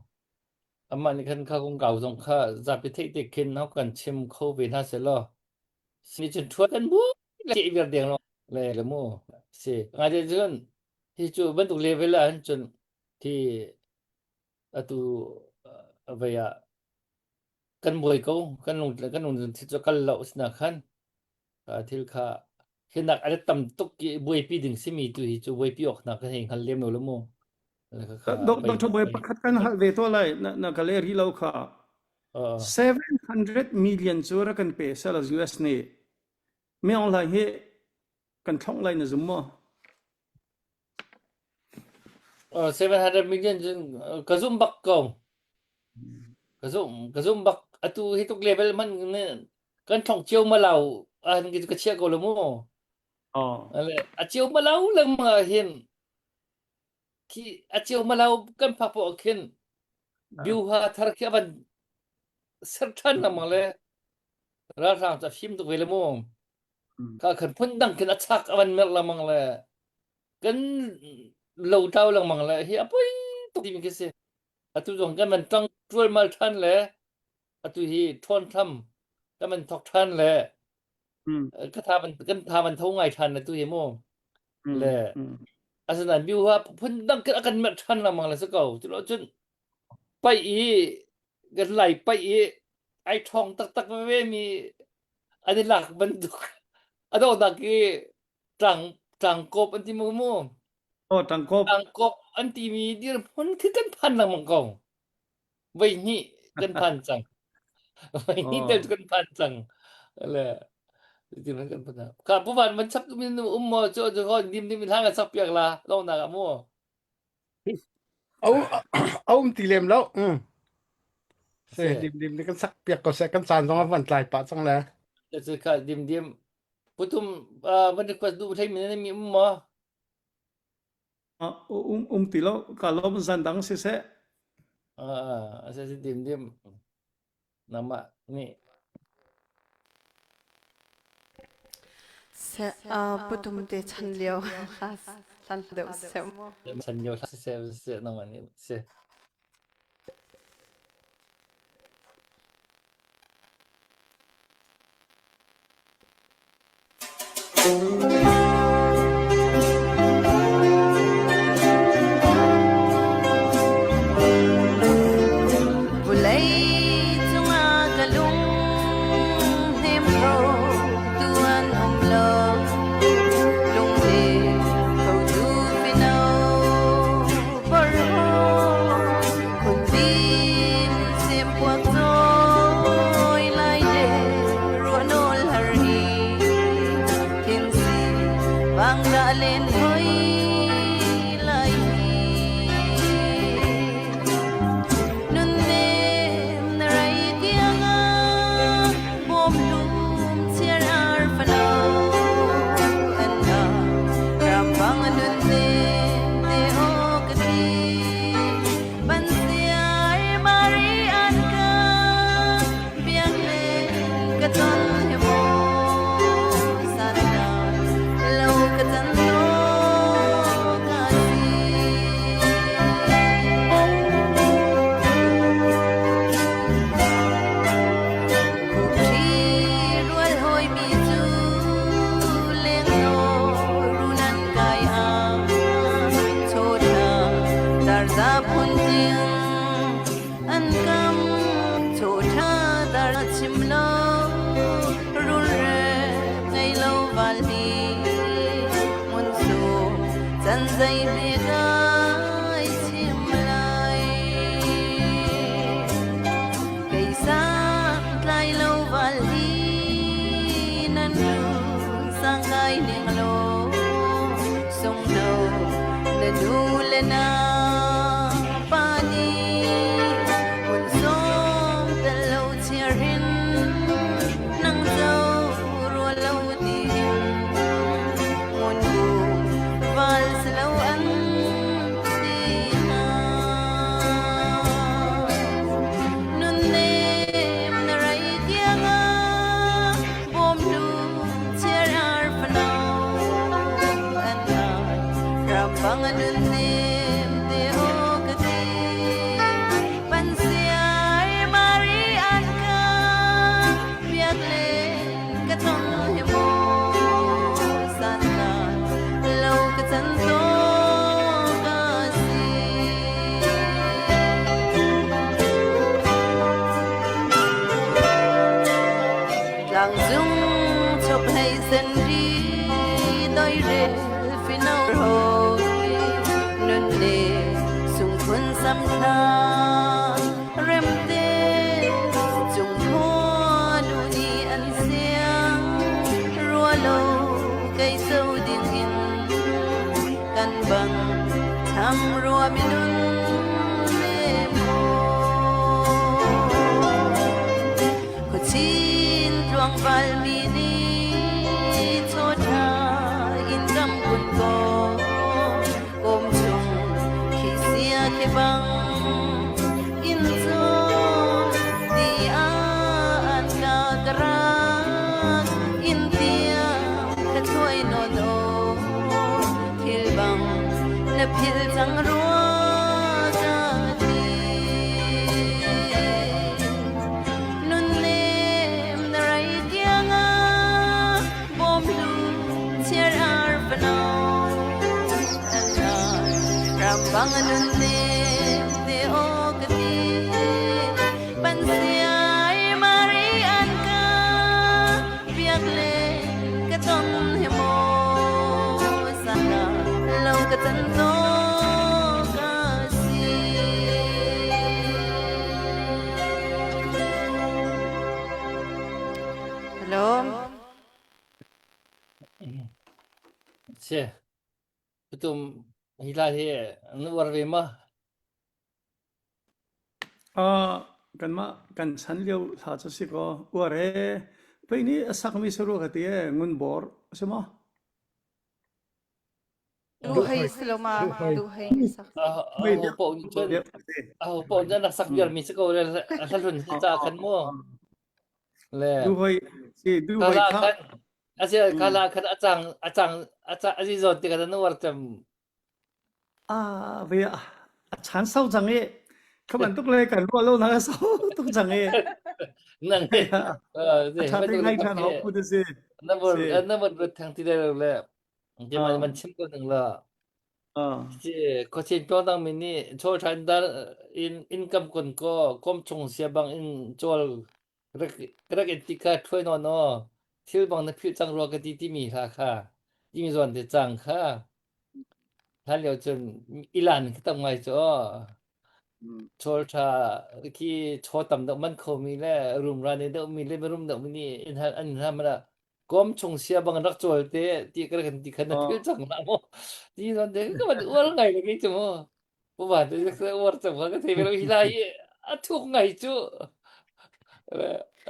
Amah nih khan kha kongkau zong kha zapi theih te khin ho kan chim kho ve hna selaw si cun ṭhuat kan bu le ceh viar deng lo le le mu si ngai te cun hi cu bantuk level ah hin cun khi atu vei ah kan buai ko kan lung kan lung thil cu kal lo sina khan thil kha hinak a tam tuk i buaipi ding simi tu hi cu buaipi awk hna kan hei hngal lem lo le mu Dr. Boy pakhat kan hal ve to lai na na ka le ri lo kha 700 million cu ra kan pe sel US nih mi ong lai hi kan thlong lai na zum maw 700 million cun ka zum bak ko ka zum ka zum bak atu hi tuk level man kan thlong cio ma lo an ka chia ko lo mu a cio ma lo lengmang ah hin khi a cio ma lo kan phak po khin biuha thar khi avan ser than lengmang le ralhrang cu a fim tuk ve le mu ka khan phun dang khin a chak avan mer lengmang le kan lo tau lengmang le hi a poi tuk timi khi si atu zong kan van tang trualmal than le atu hi ṭhawn tham kan van thok ṭhan le ka tha van kan tha van tho ngai ṭhan le tu hi mu le asinain biu ha phun dang kan kan merh ṭhan lengmang le si ko cu lo cun paih i kan lai paih i ai ṭhawng taktak veve mi an i lak bantuk a donghnak i ṭang ṭangkawp an ti mu mu Oh, ṭangkawp. Ṭangkawp an timi dirhmun khi kan phan lengmang ko. Voi hnih kan phan cang. Voi hnih tel kan phan cang. Le ti man kan phan. Ka pu van man chap min um mo chu chu ko dim dim hlang sak piak la long na ka mu. Au au um ti lem lo. Mm. Se dim dim kan sak piak ko se kan caan zong a van tlai pah cang le. Cu ka dim dim putum van request du thei min mi um mo. Um um ti lo ka lom zan dang siseh. Ah, asa si dim dim nama ni Se putum te chan lio hlan deuh se mu. Chan lio se se se nama ni se. Vawlei cungah ka lung hnem kho. len hoi lai Nunnem na rai kiangah bawm lum chiar ar fano an na rambang nunnem te o ka ti Pansiar mari an ka biak len ka ton he mo sana lo ka chan to ka si Khukṭhi rual hawimi cu lengno run an kai ah chawhra darza phun tling an kam chawhra dar chim lo rulrep ngei lo val hi ngun su chan zei bik ai chim lai. Kei sang tlai lo val hi nan ru sang kai ning lo sung no na nu le na pa ni mun som tel lo chiar hin nang zo rua lo ti hin ngun bu val lo an ti na Nunnem na rai tiangah bawm lum chiar ar fano an ar rambang nunnem te o ka ti pansiai mari an ka biak len ka tong he mo san la lo ka chan to ka si Tlangcung chok hlei sen ri doi rel fino hoi nun le sungkhun sam thla remte cung khua nu ni an siang rua lo kei so ding in kan bang tham rua minun Khuachin tluangval mi nih chawṭha in kam kun kaw kawm chung khi sia khi bang in caw ti an ka karak in tiang ka thluai nawn o thil bang na phil cang rua ka ti Nunnem na rai tiangah bawmlu chiar ar fano an rambang nunnem te o ka ti pansiai mari an ka biak le ka ton he mo sana lo ka chan to ka si Hello. Si. Tum hi la hi na uar ve ma? Uh, kanmah kan chan lio hla cu si kaw uar he pei nih a sakmi saru ka ti e ngun bor a si maw? Duhai siloma duhai sak. Aho po nih cun aho po nih rak sak viar mi si ko le hla hlun si ca khan mu. Le Duhai si duhai kala kha khan asia kala khan achang achang acha azi zon ti kan war cam Ah, ve a chan sau cang i kha bantuk le kan ruah lo nak a sau tuk cang i nang a ṭha te ngai ṭhan hau phu te si. Na bor Si. na bor thang ti le le Ke man man chim ko ning la. Ci khuachin tuang dang mi nih chaw than dar in income kun ko kom chung sia bang in chawl rak rak in ti kha thuai no no thil bang na phil cang rua ka ti ti mi hla kha ti mi zawn te cang kha hlan lio cun ilan khi tam ngai chu chawl tha khi chaw tam deuh man kho mi le rum ra ne deuh mi le rum deuh mi nih in han an han mana. Kom chung sia bang rak cawl te ti ka kan ti khan na phil cang na mo. Ti zon te ka van uar ngai le kei chu mo. Pu ba te ka uar cang ka thei ve hi lai a thuk ngai chu.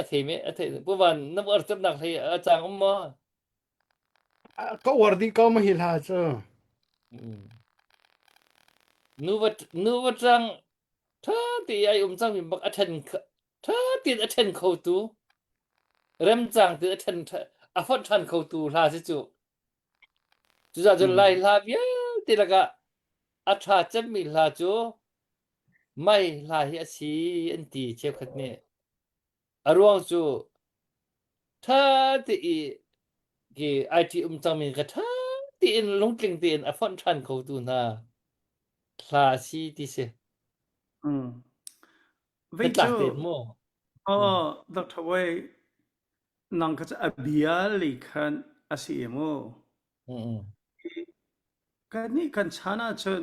A thei me a thei pu van na uar cem nak hlei a chang um mo. Ka uar dih ko ma hi hla cu. Nuva nuva tang tha ti ai um cang mi bak a then tha tin a then kho tu remcang tin a then a fonh than kho tu hla si cu. Cucaah cun Lai hla vialte lakah a ṭha cemmi hla cu Mai hla hi a si an ti cheukhat nih. A ruang cu ṭha te i ki IT um cangmi kha ṭha tein lungtling tein a fonh ṭhan khotu hna hla a si ti si. Mm. Vei Hnatlak cu tein maw? aw Dr. Wei nang kha cu a bia lei khan a si em u. Mm. Kannih kan chan ahcun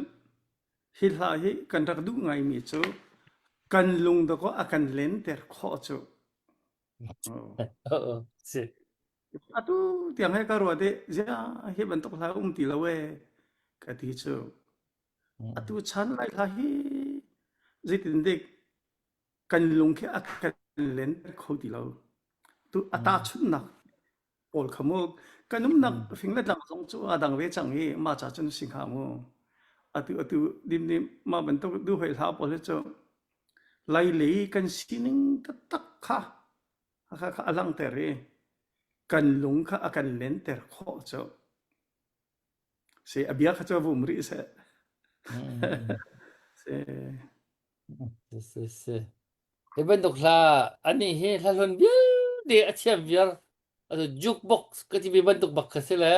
hi hla hi kan rak duh ngaimi cu kan lung dakaw a kan lenter khawh cu. Oh. Oh, si. Atu tiang he ka ruat i ziah hi bantuk hla um ti lo ee ka ti cu. Atu chan lai hla hi zeitin dik kan lung khi a kan lenter kho ti lo. Tu a tahchunhnak pawl kha mu kan umnak fing le tlang zong cu a dang ve cang i mah ca cun si hnga mu. Atu atu dim nih mah bantuk duhhoi hla pawl hi cu Lailei kan sining taktak kha kha kha a langhter i kan lung kha a kan lenter khawh cu. Si a bia kha cu vum rih seh. Si. Si si. Hi bantuk hla anih hi hla hlun vialte a thiam viar. Atu jukebox ka ti bantuk bak kha si le.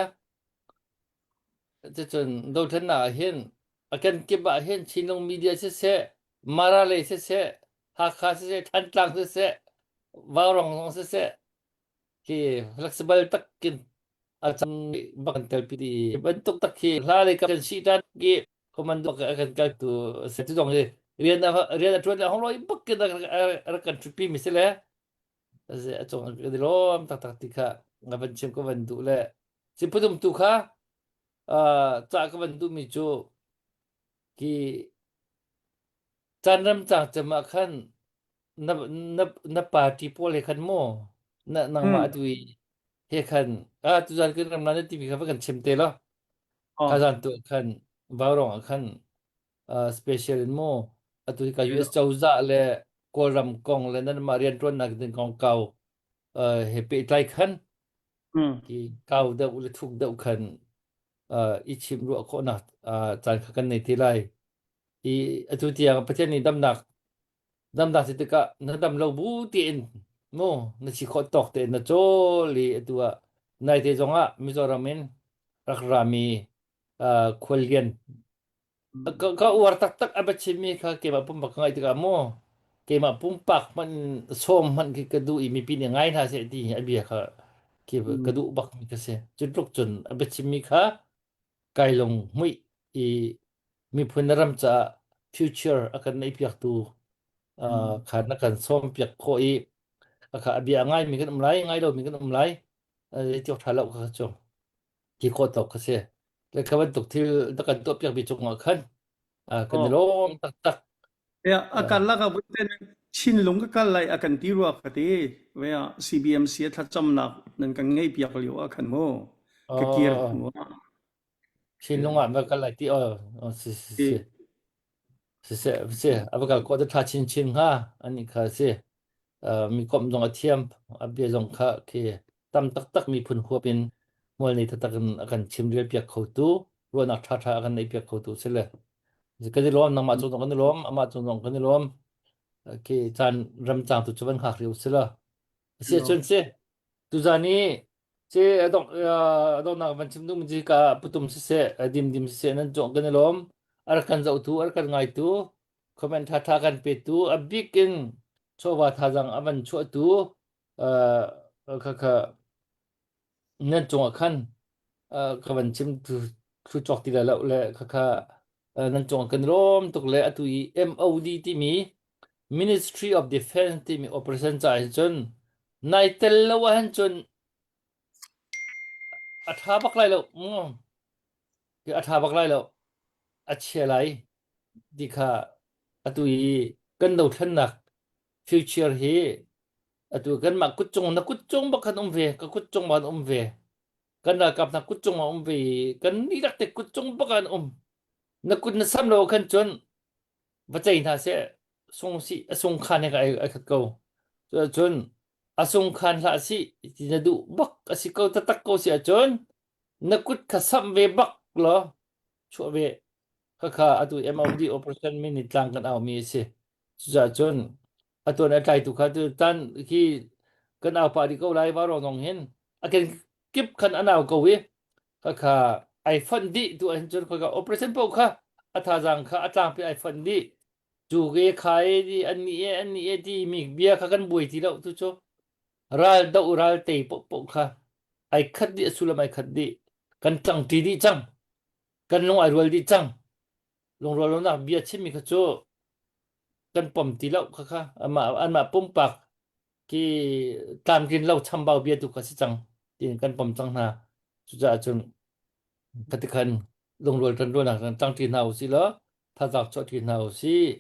Cucun dothlennak ah hin a kenkip ah hin Chinlung media siseh, Mara lei siseh, Hakha siseh, Thantlang siseh, Vaurawng zong siseh, hi flexible takin a cang bak kan telpi ti bantuk tak hi hla lei kan si tan ki commando a kan kal tu se tu zong hi rian a rian a tuan le hong loi bak kin a rak kan thupi mi si le a cung kan i lawm taktak ti kha nga van chim ka van duh le si pudum tu kha ca ka van duh mi cu ki caan ram cang cem ah khan na na na party pawl he khan maw na nangmah atu i he khan ah tuzan kan ram na timi kha va kan chim te lo Oh. kha zan tu khan vaurong ah khan uh, special in maw atu hi ka US cozah le Kawlram kong le nan mah rianṭuannak ding kong kau uh, he pehtlai khan Mm. ki kau deuh le thuk deuh khan uh, i chim ruah khawhnak uh, caan kha kan nei te lai i atu tiang Pathian nih damnak Damnak ti tikah na dam lo bu tiin mu na si khawh tawk tein na cawl i atu ah naite zongah Mizoram in rak rami uh, khuallian ka, ka uar taktak a biachimmi kha keimah pumpak ka ngaih tikah mu keimah pumpak hmanh sawm hmanh khi ka duh i mipi nih ngai hna seh ti hi a bia kha khi ka duh bak mi ka si cu tluk cun a biachimmi kha kai lung hmuih i miphun le ram caah future a kan neihpiaktu uh, kha na kan sawmpiak khawh i kha a bia ngaimi kan um lai ngai lomi kan um lai ti awk ṭha lo kha cu ti khawh tawk kha si le kha bantuk thil na kan tuahpiak mi cungah khan kan i lawm taktak Ya, a karlak ah vuten Chinlung ka kal lai a kan ti rua ka ti. Ve ah CBMC a thlacamnak nan kan ngei piak lio ah khan mu. Ka kir hnu ah. Chinlung ah va kal lai ti oh si si si. Si si si a va kal ko te tha chin chin hnga ani kha si. Mi kom zong a thiam a bia zong kha khi tam taktak miphun huap in hmual nei taktak in a kan chim rial piak kho tu ruahnak ṭha ṭha a kan neih piak kho tu si le kan i lawm nangmah cung zong kan i lawm amah cung zong kan i lawm okay caan ram cang tu cu van hngak rih si la si cun si tuzan i si adong adongnak van chim dum ji ka putum si se dim dim si se nan cong kan i lawm ar kan zoh tu ar kan ngai tu comment tha tha kan pe tu a bik in chawva thazang a van chuah tu kha kha nan cungah khan ka van chim thu cawk ti lai lo le kha kha nan cungah kan lawm tuk le atu i MOD timi Ministry of Defense timi operation ca hin cun nai tel lo ahhin cun. A ṭha bak lai lo. A ṭha bak lai lo. A chia lai ti kha atu i kan dothlennak future hi atu kanmah kutcung na kutcung bak khan um ve ka kutcung bak um ve kan ralkap hna kutcung ah um ve i kan dihlak te kutcung bak an um na kut na sam lo khan cun va cei hna seh sung si a sung khan he ai ai khat ko cun a sung khan hlah si ti na duh bak a si ko taktak ko si ahcun na kut kha samh ve bak law chuah ve khakha atu MOD operation min ni tlang kan au mi a si cucaah cun atu an tlaitu kha tu tan khi kan au pah dih ko lai va ro nong hin a ken kip khan an au ko i khakha ai fonh dih tu ahhin cun khaka operation paoh kha a thazaang kha a tlangpi ai fonh dih cu ke khai di an ni e an ni e ti mi bia kha kan buai ti lo tu cu ral do ral tei poh poh kha ai khat dih a sullam ai khat dih kan tang ti dih cang kan lung ai rual dih cang lungrual lonak bia chimmi kha cu kan pom ti lo kha kha amah anmah pumpak ki tlamtlin lo chambau bia tu kha si cang tiin kan pom cang hna cucaah cun khatikhan lungrual ṭan rualnak tang ṭi hna usih law thazaang chuah ṭi hna usih.